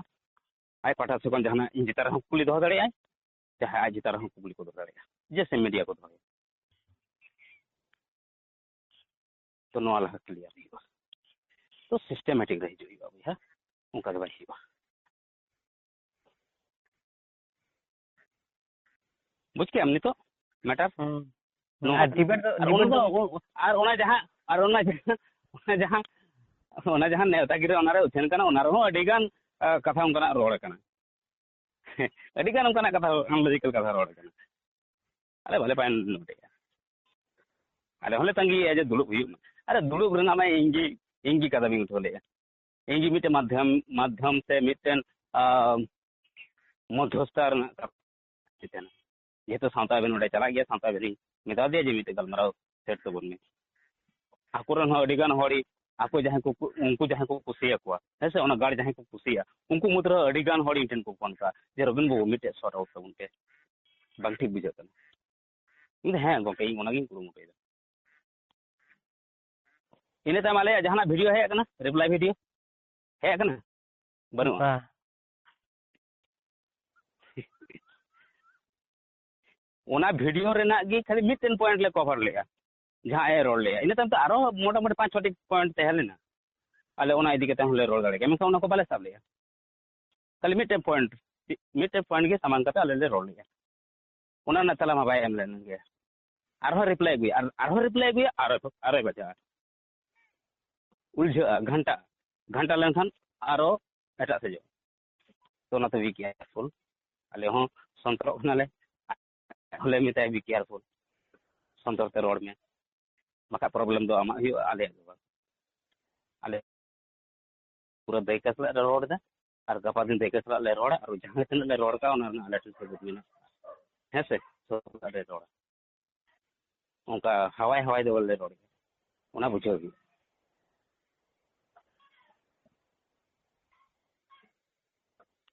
ᱟᱡ ᱯᱟᱦᱴᱟ ᱥᱮᱫ ᱠᱷᱚᱱ ᱡᱟᱦᱟᱱᱟᱜ ᱤᱧ ᱪᱮᱛᱟᱱ ᱨᱮᱦᱚᱸ ᱠᱩᱠᱞᱤ ᱫᱚᱦᱚ ᱫᱟᱲᱮᱭᱟᱜᱼᱟᱭ, ᱪᱟᱦᱮ ᱟᱡ ᱪᱮᱛᱟᱱ ᱨᱮᱦᱚᱸ ᱠᱩᱠᱞᱤ ᱠᱚ ᱫᱚᱦᱚ ᱫᱟᱲᱮᱭᱟᱜᱼᱟ, ᱡᱮᱭᱥᱮ ᱢᱤᱰᱤᱭᱟ ᱠᱚ ᱫᱚᱦᱚᱭᱟ᱾ ᱛᱚ ᱱᱚᱣᱟ ᱞᱟᱦᱟ ᱠᱞᱤᱭᱟᱨ ᱦᱩᱭᱩᱜᱼᱟ, ᱛᱚ ᱥᱤᱥᱴᱮᱢᱮᱴᱤᱠ ᱨᱮ ᱦᱤᱡᱩᱜ ᱦᱩᱭᱩᱜᱼᱟ ᱵᱚᱭᱦᱟ, ᱚᱱᱠᱟ ᱫᱚ ᱵᱟᱭ ᱦᱩᱭᱩᱜᱼᱟ᱾ ᱵᱩᱡᱽ ᱠᱮᱜ ᱟᱢ ᱱᱤᱛᱚᱜ ᱢᱮᱴᱟᱨ? ᱦᱩᱸ᱾ ᱱᱚᱣᱟ ᱟᱨ ᱠᱟᱱᱟ᱾ ᱰᱤᱵᱮᱴ ᱫᱚ, ᱟᱨ ᱰᱤᱵᱮᱴ ᱚᱱᱟ ᱫᱚ, ᱫᱚ ᱟᱨ ᱚᱱᱟ ᱡᱟᱦᱟᱸ, ᱟᱨ ᱚᱱᱟ ᱡᱟᱦᱟᱸ, ᱚᱱᱟ ᱡᱟᱦᱟᱸ, ᱚᱱᱟ ᱡᱟᱦᱟᱸ ᱱᱮᱣᱛᱟ ᱜᱤᱨᱟᱹ ᱚᱱᱟᱨᱮ ᱩᱪᱷᱟᱹᱱ ᱠᱟᱱᱟ, ᱚᱱᱟ ᱨᱮᱦᱚᱸ ᱟᱹᱰᱤ ᱜᱟᱱ, ᱟ, ᱠᱟᱛᱷᱟ ᱚᱱᱠᱟᱱᱟᱜ ᱨᱚᱲ ᱠᱟᱱᱟ᱾ ᱟᱹᱰᱤ ᱜᱟᱱ ᱚᱱᱠᱟᱱᱟᱜ ᱠᱟᱛᱷᱟ, ᱟᱱᱞᱚᱡᱤᱠᱟᱞ ᱠᱟᱛᱷᱟ ᱨᱚᱲ ᱠᱟᱱᱟ᱾ ᱟᱞᱮ ᱵᱟᱞᱮ ᱯᱟᱭ ᱱᱚᱰᱮᱭᱟ᱾ ᱟᱞᱮ ᱦᱚᱸᱞᱮ ᱛᱟᱸᱜᱤᱭᱮᱫᱼᱟ ᱡᱮ ᱫᱩᱲᱩᱵ ᱦᱩᱭᱩᱜ ᱢᱟ᱾ ᱟᱨᱮ ᱫᱩᱲᱩᱵ ᱨᱮᱱᱟᱜ ᱢᱟ ᱤᱧ ᱜᱮ, ᱤᱧ ᱜᱮ ᱠᱟᱛᱷᱟ ᱵᱟᱹᱧ ᱩᱴᱷᱟᱹᱣ ᱞᱮᱫᱼᱟ᱾ ᱤᱧ ᱜᱮ ᱢᱤᱫᱴᱮᱱ ᱢᱟᱫᱽᱫᱷᱚᱢ, ᱢᱟᱫᱽᱫᱷᱚᱢ ᱥᱮ ᱢᱤᱫᱴᱮᱱ, ᱟ, ᱢᱚᱫᱽᱫᱷᱚᱥᱛᱟ ᱨᱮᱱᱟᱜ ᱠᱟᱛᱷᱟ ᱛᱟᱦᱮᱱᱟ᱾ ᱡᱮᱦᱮᱛᱩ ᱥᱟᱶᱛᱟ ᱟᱹᱵᱤᱱ ᱚᱸᱰᱮ ᱪᱟᱞᱟᱜ ᱜᱮᱭᱟ, ᱥᱟᱶᱛᱟ ᱟᱹᱵᱤᱱ ᱢᱮᱛᱟ ᱫᱮᱭᱟ ᱡᱮ ᱢᱤᱫᱴᱮᱱ ᱜᱟᱞᱢᱟᱨᱟᱣ ᱥᱮᱴ ᱛᱟᱵᱚᱱ ᱢᱮ᱾ ᱟᱠᱚ ᱨᱮᱱ ᱦᱚᱸ ᱟᱹᱰᱤ ᱜᱟᱱ ᱦᱚᱲ, ᱟᱠᱚ ᱡᱟᱦᱟᱸᱭ ᱠᱚ, ᱩᱱᱠᱩ ᱡᱟᱦᱟᱸᱭ ᱠᱚ ᱠᱩᱥᱤᱭᱟᱠᱚᱣᱟ, ᱦᱮᱸ ᱥᱮ, ᱚᱱᱟ ᱜᱟᱲ ᱡᱟᱦᱟᱸᱭ ᱠᱚ ᱠᱩᱥᱤᱭᱟᱜᱼᱟ, ᱩᱱᱠᱩ ᱢᱩᱫᱽ ᱨᱮᱦᱚᱸ ᱟᱹᱰᱤ ᱜᱟᱱ ᱦᱚᱲ ᱤᱧ ᱴᱷᱮᱱ ᱠᱚ ᱯᱷᱳᱱ ᱠᱟᱜᱼᱟ ᱡᱮ, "ᱨᱚᱵᱤᱱ ᱵᱟᱹᱵᱩ, ᱢᱤᱫᱴᱮᱡ ᱥᱚᱨᱴ ᱟᱣᱩᱴ ᱛᱟᱵᱚᱱ ᱯᱮ, ᱵᱟᱝ ᱴᱷᱤᱠ ᱵᱩᱡᱷᱟᱹᱜ ᱠᱟᱱᱟ᱾" ᱤᱧ ᱫᱚ, "ᱦᱮᱸ ᱜᱚᱢᱠᱮ, ᱤᱧ ᱚᱱᱟᱜᱤᱧ ᱠᱩᱨᱩᱢᱩᱴᱩᱭᱮᱫᱟ᱾" ᱤᱱᱟᱹ ᱛᱟᱭᱚᱢ ᱟᱞᱮᱭᱟᱜ ᱡᱟᱦᱟᱱᱟᱜ ᱵᱷᱤᱰᱤᱭᱳ ᱦᱮᱡ ᱟᱠᱟᱱᱟ, ᱨᱤᱯᱞᱟᱭ ᱵᱷᱤᱰᱤᱭᱳ ᱦᱮᱡ ᱟᱠᱟᱱᱟ? ᱵᱟᱹᱱᱩᱜᱼᱟ᱾ ᱵᱟ᱾ ᱚᱱᱟ ᱵᱷᱤᱰᱤᱭᱳ ᱨᱮᱱᱟᱜ ᱜᱮ ᱠᱷᱟᱹᱞᱤ ᱢᱤᱫᱴᱮᱱ ᱯᱚᱭᱮᱱᱴ ᱞᱮ ᱠᱚᱵᱷᱟᱨ ᱞᱮᱜᱼᱟ, ᱡᱟᱦᱟᱸ ᱟᱡ ᱮ ᱨᱚᱲ ᱞᱮᱜᱼᱟ᱾ ᱤᱱᱟᱹ ᱛᱟᱭᱚᱢ ᱛᱮ ᱟᱨᱚ ᱢᱚᱴᱟᱢᱩᱴᱤ ᱯᱟᱸᱪ ᱪᱷᱚᱴᱤ ᱯᱚᱭᱮᱱᱴ ᱛᱟᱦᱮᱸ ᱞᱮᱱᱟ, ᱟᱞᱮ ᱚᱱᱟ ᱤᱫᱤ ᱠᱟᱛᱮ ᱦᱚᱸᱞᱮ ᱨᱚᱲ ᱫᱟᱲᱮ ᱠᱮᱭᱟ, ᱢᱮᱱᱠᱷᱟᱱ ᱚᱱᱟ ᱠᱚ ᱵᱟᱞᱮ ᱥᱟᱵ ᱞᱮᱜᱼᱟ᱾ ᱠᱷᱟᱹᱞᱤ ᱢᱤᱫᱴᱮᱱ ᱯᱚᱭᱮᱱᱴ, ᱢᱤᱫᱴᱮᱱ ᱯᱚᱭᱮᱱᱴ ᱜᱮ ᱥᱟᱢᱟᱝ ᱠᱟᱛᱮ ᱟᱞᱮ ᱞᱮ ᱨᱚᱲ ᱞᱮᱜᱼᱟ᱾ ᱚᱱᱟ ᱨᱮᱱᱟᱜ ᱛᱮᱞᱟ ᱢᱟ ᱵᱟᱭ ᱮᱢ ᱞᱮᱱ ᱜᱮᱭᱟ᱾ ᱟᱨᱦᱚᱸ ᱨᱤᱯᱞᱟᱭ ᱟᱹᱜᱩᱭᱟ, ᱟᱨ ᱟᱨᱦᱚᱸ ᱨᱤᱯᱞᱟᱭ ᱟᱹᱜᱩᱭᱟ, ᱟᱨᱚ, ᱟᱨᱚᱭ ᱵᱟᱡᱟᱜᱼᱟ᱾ ᱩᱞᱡᱷᱟᱹᱜᱼᱟ, ᱜᱷᱟᱱᱴᱟ, ᱜᱷᱟᱱᱴᱟ ᱞᱮᱱᱠᱷᱟᱱ ᱟᱨᱚ ᱮᱴᱟᱜ ᱥᱮᱡᱚᱜ᱾ ᱛᱚ ᱚᱱᱟᱛᱮ be careful, ᱟᱞᱮ ᱦᱚᱸ ᱥᱚᱱᱛᱚᱨᱚᱜ ᱠᱟᱱᱟᱞᱮ, ᱦᱚᱸᱞᱮ ᱢᱮᱛᱟᱭᱟ be careful, ᱥᱚᱱᱛᱚᱨ ᱛᱮ ᱨᱚᱲ ᱢᱮ, ᱵᱟᱠᱷᱟᱡ ᱯᱨᱚᱵᱞᱮᱢ ᱫᱚ ᱟᱢᱟᱜ ᱦᱩᱭᱩᱜᱼᱟ, ᱟᱞᱮᱭᱟᱜ ᱫᱚ ᱵᱟᱝ᱾ ᱟᱞᱮ ᱯᱩᱨᱟᱹ ᱫᱟᱹᱭᱠᱟᱹ ᱥᱟᱞᱟᱜ ᱞᱮ ᱨᱚᱲ ᱮᱫᱟ, ᱟᱨ ᱜᱟᱯᱟ ᱫᱤᱱ ᱫᱟᱹᱭᱠᱟᱹ ᱥᱟᱞᱟᱜ ᱞᱮ ᱨᱚᱲᱟ, ᱟᱨ ᱡᱟᱦᱟᱸ ᱛᱤᱱᱟᱹᱜ ᱞᱮ ᱨᱚᱲ ᱠᱟᱜᱼᱟ, ᱚᱱᱟ ᱨᱮᱱᱟᱜ ᱟᱞᱮ ᱴᱷᱮᱱ ᱥᱟᱹᱵᱩᱛ ᱢᱮᱱᱟᱜᱼᱟ᱾ ᱦᱮᱸ ᱥᱮ? ᱥᱚᱱᱛᱚᱨ ᱥᱟᱞᱟᱜ ᱞᱮ ᱨᱚᱲᱟ᱾ ᱚᱱᱠᱟ ᱦᱟᱣᱟᱭ ᱦᱟᱣᱟᱭ ᱫᱚ ᱵᱟᱞᱮ ᱨᱚᱲ ᱜᱮᱭᱟ, ᱚᱱᱟ ᱵᱩᱡᱷᱟᱹᱣ ᱦᱩᱭᱩᱜᱼᱟ᱾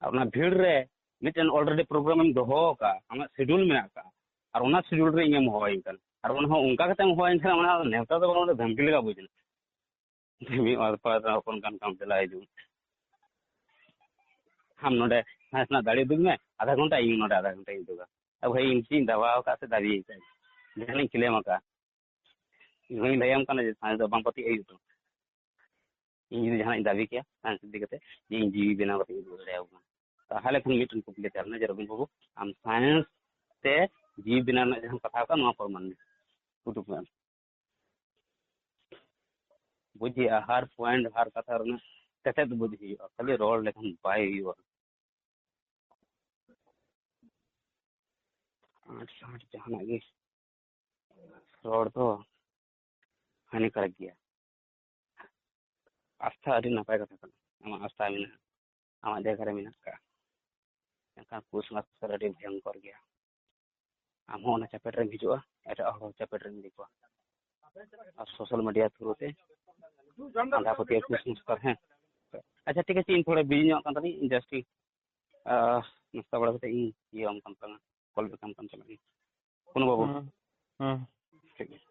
ᱟᱨ ᱚᱱᱟ ᱵᱷᱤᱲ ᱨᱮ ᱢᱤᱫᱴᱮᱱ already ᱯᱨᱳᱜᱨᱟᱢ ᱮᱢ ᱫᱚᱦᱚ ᱟᱠᱟᱫᱼᱟ, ᱟᱢᱟᱜ ᱥᱤᱰᱩᱞ ᱢᱮᱱᱟᱜ ᱟᱠᱟᱫᱼᱟ, ᱟᱨ ᱚᱱᱟ ᱥᱤᱰᱩᱞ ᱨᱮ ᱤᱧᱮᱢ ᱦᱚᱦᱚᱭᱤᱧ ᱠᱟᱱᱟ, ᱟᱨ ᱚᱱᱟ ᱦᱚᱸ ᱚᱱᱠᱟ ᱠᱟᱛᱮᱢ ᱦᱚᱦᱚᱣᱟᱹᱧ ᱠᱷᱟᱱ, ᱚᱱᱟ ᱫᱚ ᱱᱮᱣᱛᱟ ᱫᱚ ᱵᱟᱝ, ᱚᱱᱟ ᱫᱚ ᱫᱷᱟᱢᱠᱤ ᱞᱮᱠᱟ ᱵᱩᱡᱽ ᱮᱱᱟ᱾ ᱢᱤᱫ ᱚᱛᱯᱟᱲᱟ ᱨᱮᱱ ᱦᱚᱯᱚᱱ ᱠᱟᱱ ᱛᱟᱢ, ᱫᱮᱞᱟ ᱦᱤᱡᱩᱜ ᱢᱮ᱾ ᱟᱢ ᱱᱚᱰᱮ ᱥᱟᱬᱮᱥ ᱨᱮᱱᱟᱜ ᱫᱟᱲᱮ ᱩᱫᱩᱜᱽ ᱢᱮ, ᱟᱫᱷᱟ ᱜᱷᱚᱱᱴᱟ, ᱤᱧ ᱱᱚᱰᱮ ᱟᱫᱷᱟ ᱜᱷᱚᱱᱴᱟᱧ ᱩᱫᱩᱜᱟ᱾ ᱟᱫᱚ ᱵᱷᱟᱹᱭ, ᱤᱧ ᱪᱮᱫ ᱤᱧ ᱫᱟᱵᱟᱣ ᱟᱠᱟᱫ ᱥᱮ ᱫᱟᱵᱤ ᱟᱠᱟᱫ, ᱡᱟᱦᱟᱸ ᱤᱧ ᱠᱞᱮᱢ ᱟᱠᱟᱫ, ᱤᱧ ᱦᱚᱧ ᱞᱟᱹᱭᱟᱢ ᱠᱟᱱᱟ ᱡᱮ ᱥᱟᱬᱮᱥ ᱫᱚ ᱵᱟᱝ ᱯᱟᱹᱛᱭᱟᱹᱜ ᱦᱩᱭᱩᱜ ᱛᱟᱢᱟ᱾ ᱤᱧ ᱡᱩᱫᱤ ᱡᱟᱦᱟᱱᱟᱜ ᱤᱧ ᱫᱟᱹᱵᱤ ᱠᱮᱭᱟ ᱥᱟᱬᱮᱥ ᱤᱫᱤ ᱠᱟᱛᱮ, ᱡᱮ ᱤᱧ ᱡᱤᱣᱤ ᱵᱮᱱᱟᱣ ᱠᱟᱛᱮ ᱤᱧ ᱩᱫᱩᱜ ᱫᱟᱲᱮᱭᱟᱠᱚ ᱠᱟᱱᱟ, ᱛᱟᱦᱚᱞᱮ ᱠᱷᱟᱱ ᱢᱤᱫᱴᱮᱱ ᱠᱩᱠᱞᱤ ᱛᱟᱦᱮᱸ ᱞᱮᱱᱟ ᱡᱮ, ᱨᱚᱵᱤᱱ ᱵᱟᱹᱵᱩ, ᱟᱢ ᱥᱟᱬᱮᱥ ᱛᱮ ᱡᱤᱣᱤ ᱵᱮᱱᱟᱣ ᱨᱮᱱᱟᱜ ᱡᱟᱦᱟᱸᱢ ᱠᱟᱛᱷᱟ ᱟᱠᱟᱫ, ᱱᱚᱣᱟ ᱯᱨᱚᱢᱟᱱ ᱢᱮ, ᱩᱫᱩᱜ ᱢᱮ᱾ ᱵᱩᱡᱽ ᱦᱩᱭᱩᱜᱼᱟ, ᱦᱟᱨ ᱯᱚᱭᱮᱱᱴ, ᱦᱟᱨ ᱠᱟᱛᱷᱟ ᱨᱮᱱᱟᱜ ᱛᱮᱛᱮᱫ ᱵᱩᱡᱽ ᱦᱩᱭᱩᱜᱼᱟ, ᱠᱷᱟᱹᱞᱤ ᱨᱚᱲ ᱞᱮᱠᱷᱟᱱ ᱵᱟᱭ ᱦᱩᱭᱩᱜᱼᱟ᱾ ᱟᱸᱴ ᱥᱟᱸᱴ ᱡᱟᱦᱟᱱᱟᱜ ᱜᱮ ᱨᱚᱲ ᱫᱚ ᱦᱟᱹᱱᱤᱠᱟᱨᱚᱠ ᱜᱮᱭᱟ᱾ ᱟᱥᱛᱷᱟ ᱟᱹᱰᱤ ᱱᱟᱯᱟᱭ ᱠᱟᱛᱷᱟ ᱠᱟᱱᱟ, ᱟᱢᱟᱜ ᱟᱥᱛᱷᱟ ᱢᱮᱱᱟᱜᱼᱟ, ᱟᱢᱟᱜ ᱡᱟᱭᱜᱟ ᱨᱮ ᱢᱮᱱᱟᱜ ᱟᱠᱟᱫᱼᱟ, ᱢᱮᱱᱠᱷᱟᱱ ᱠᱩᱥᱚᱝᱥᱠᱟᱨ ᱟᱹᱰᱤ ᱵᱷᱚᱭᱚᱝᱠᱚᱨ ᱜᱮᱭᱟ᱾ ᱟᱢ ᱦᱚᱸ ᱚᱱᱟ ᱪᱟᱯᱮ ᱨᱮᱢ ᱦᱤᱡᱩᱜᱼᱟ, ᱮᱴᱟᱜ ᱦᱚᱲ ᱦᱚᱸ ᱪᱟᱯᱮ ᱨᱮᱢ ᱤᱫᱤ ᱠᱚᱣᱟ᱾ ᱟᱨ ᱥᱳᱥᱟᱞ ᱢᱤᱰᱤᱭᱟ ᱛᱷᱨᱩ ᱛᱮ ᱟᱸᱫᱷᱟ ᱯᱟᱹᱛᱭᱟᱹᱣ, ᱠᱩᱥᱚᱝᱥᱠᱟᱨ, ᱦᱮᱸ᱾ ᱟᱪᱪᱷᱟ, ᱴᱷᱤᱠ ᱟᱪᱷᱮ, ᱤᱧ ᱛᱷᱚᱲᱟ ᱵᱤᱡᱤ ᱧᱚᱜ ᱠᱟᱱ ᱛᱟᱞᱤᱧ, ᱤᱧ ᱡᱟᱥᱴ ᱤᱧ, ᱟᱦ, ᱱᱟᱥᱛᱟ ᱵᱟᱲᱟ ᱠᱟᱛᱮ ᱤᱧ ᱤᱭᱟᱹ ᱟᱢ ᱠᱟᱱ ᱛᱟᱞᱟᱝᱟ, ᱠᱚᱞ ᱵᱮᱠ ᱟᱢ ᱠᱟᱱ ᱛᱟᱞᱟᱝᱟ᱾ ᱠᱳᱱᱳ ᱵᱟᱹᱵᱩ? ᱦᱩᱸ, ᱦᱩᱸ᱾ ᱴᱷᱤᱠ ᱜᱮᱭᱟ᱾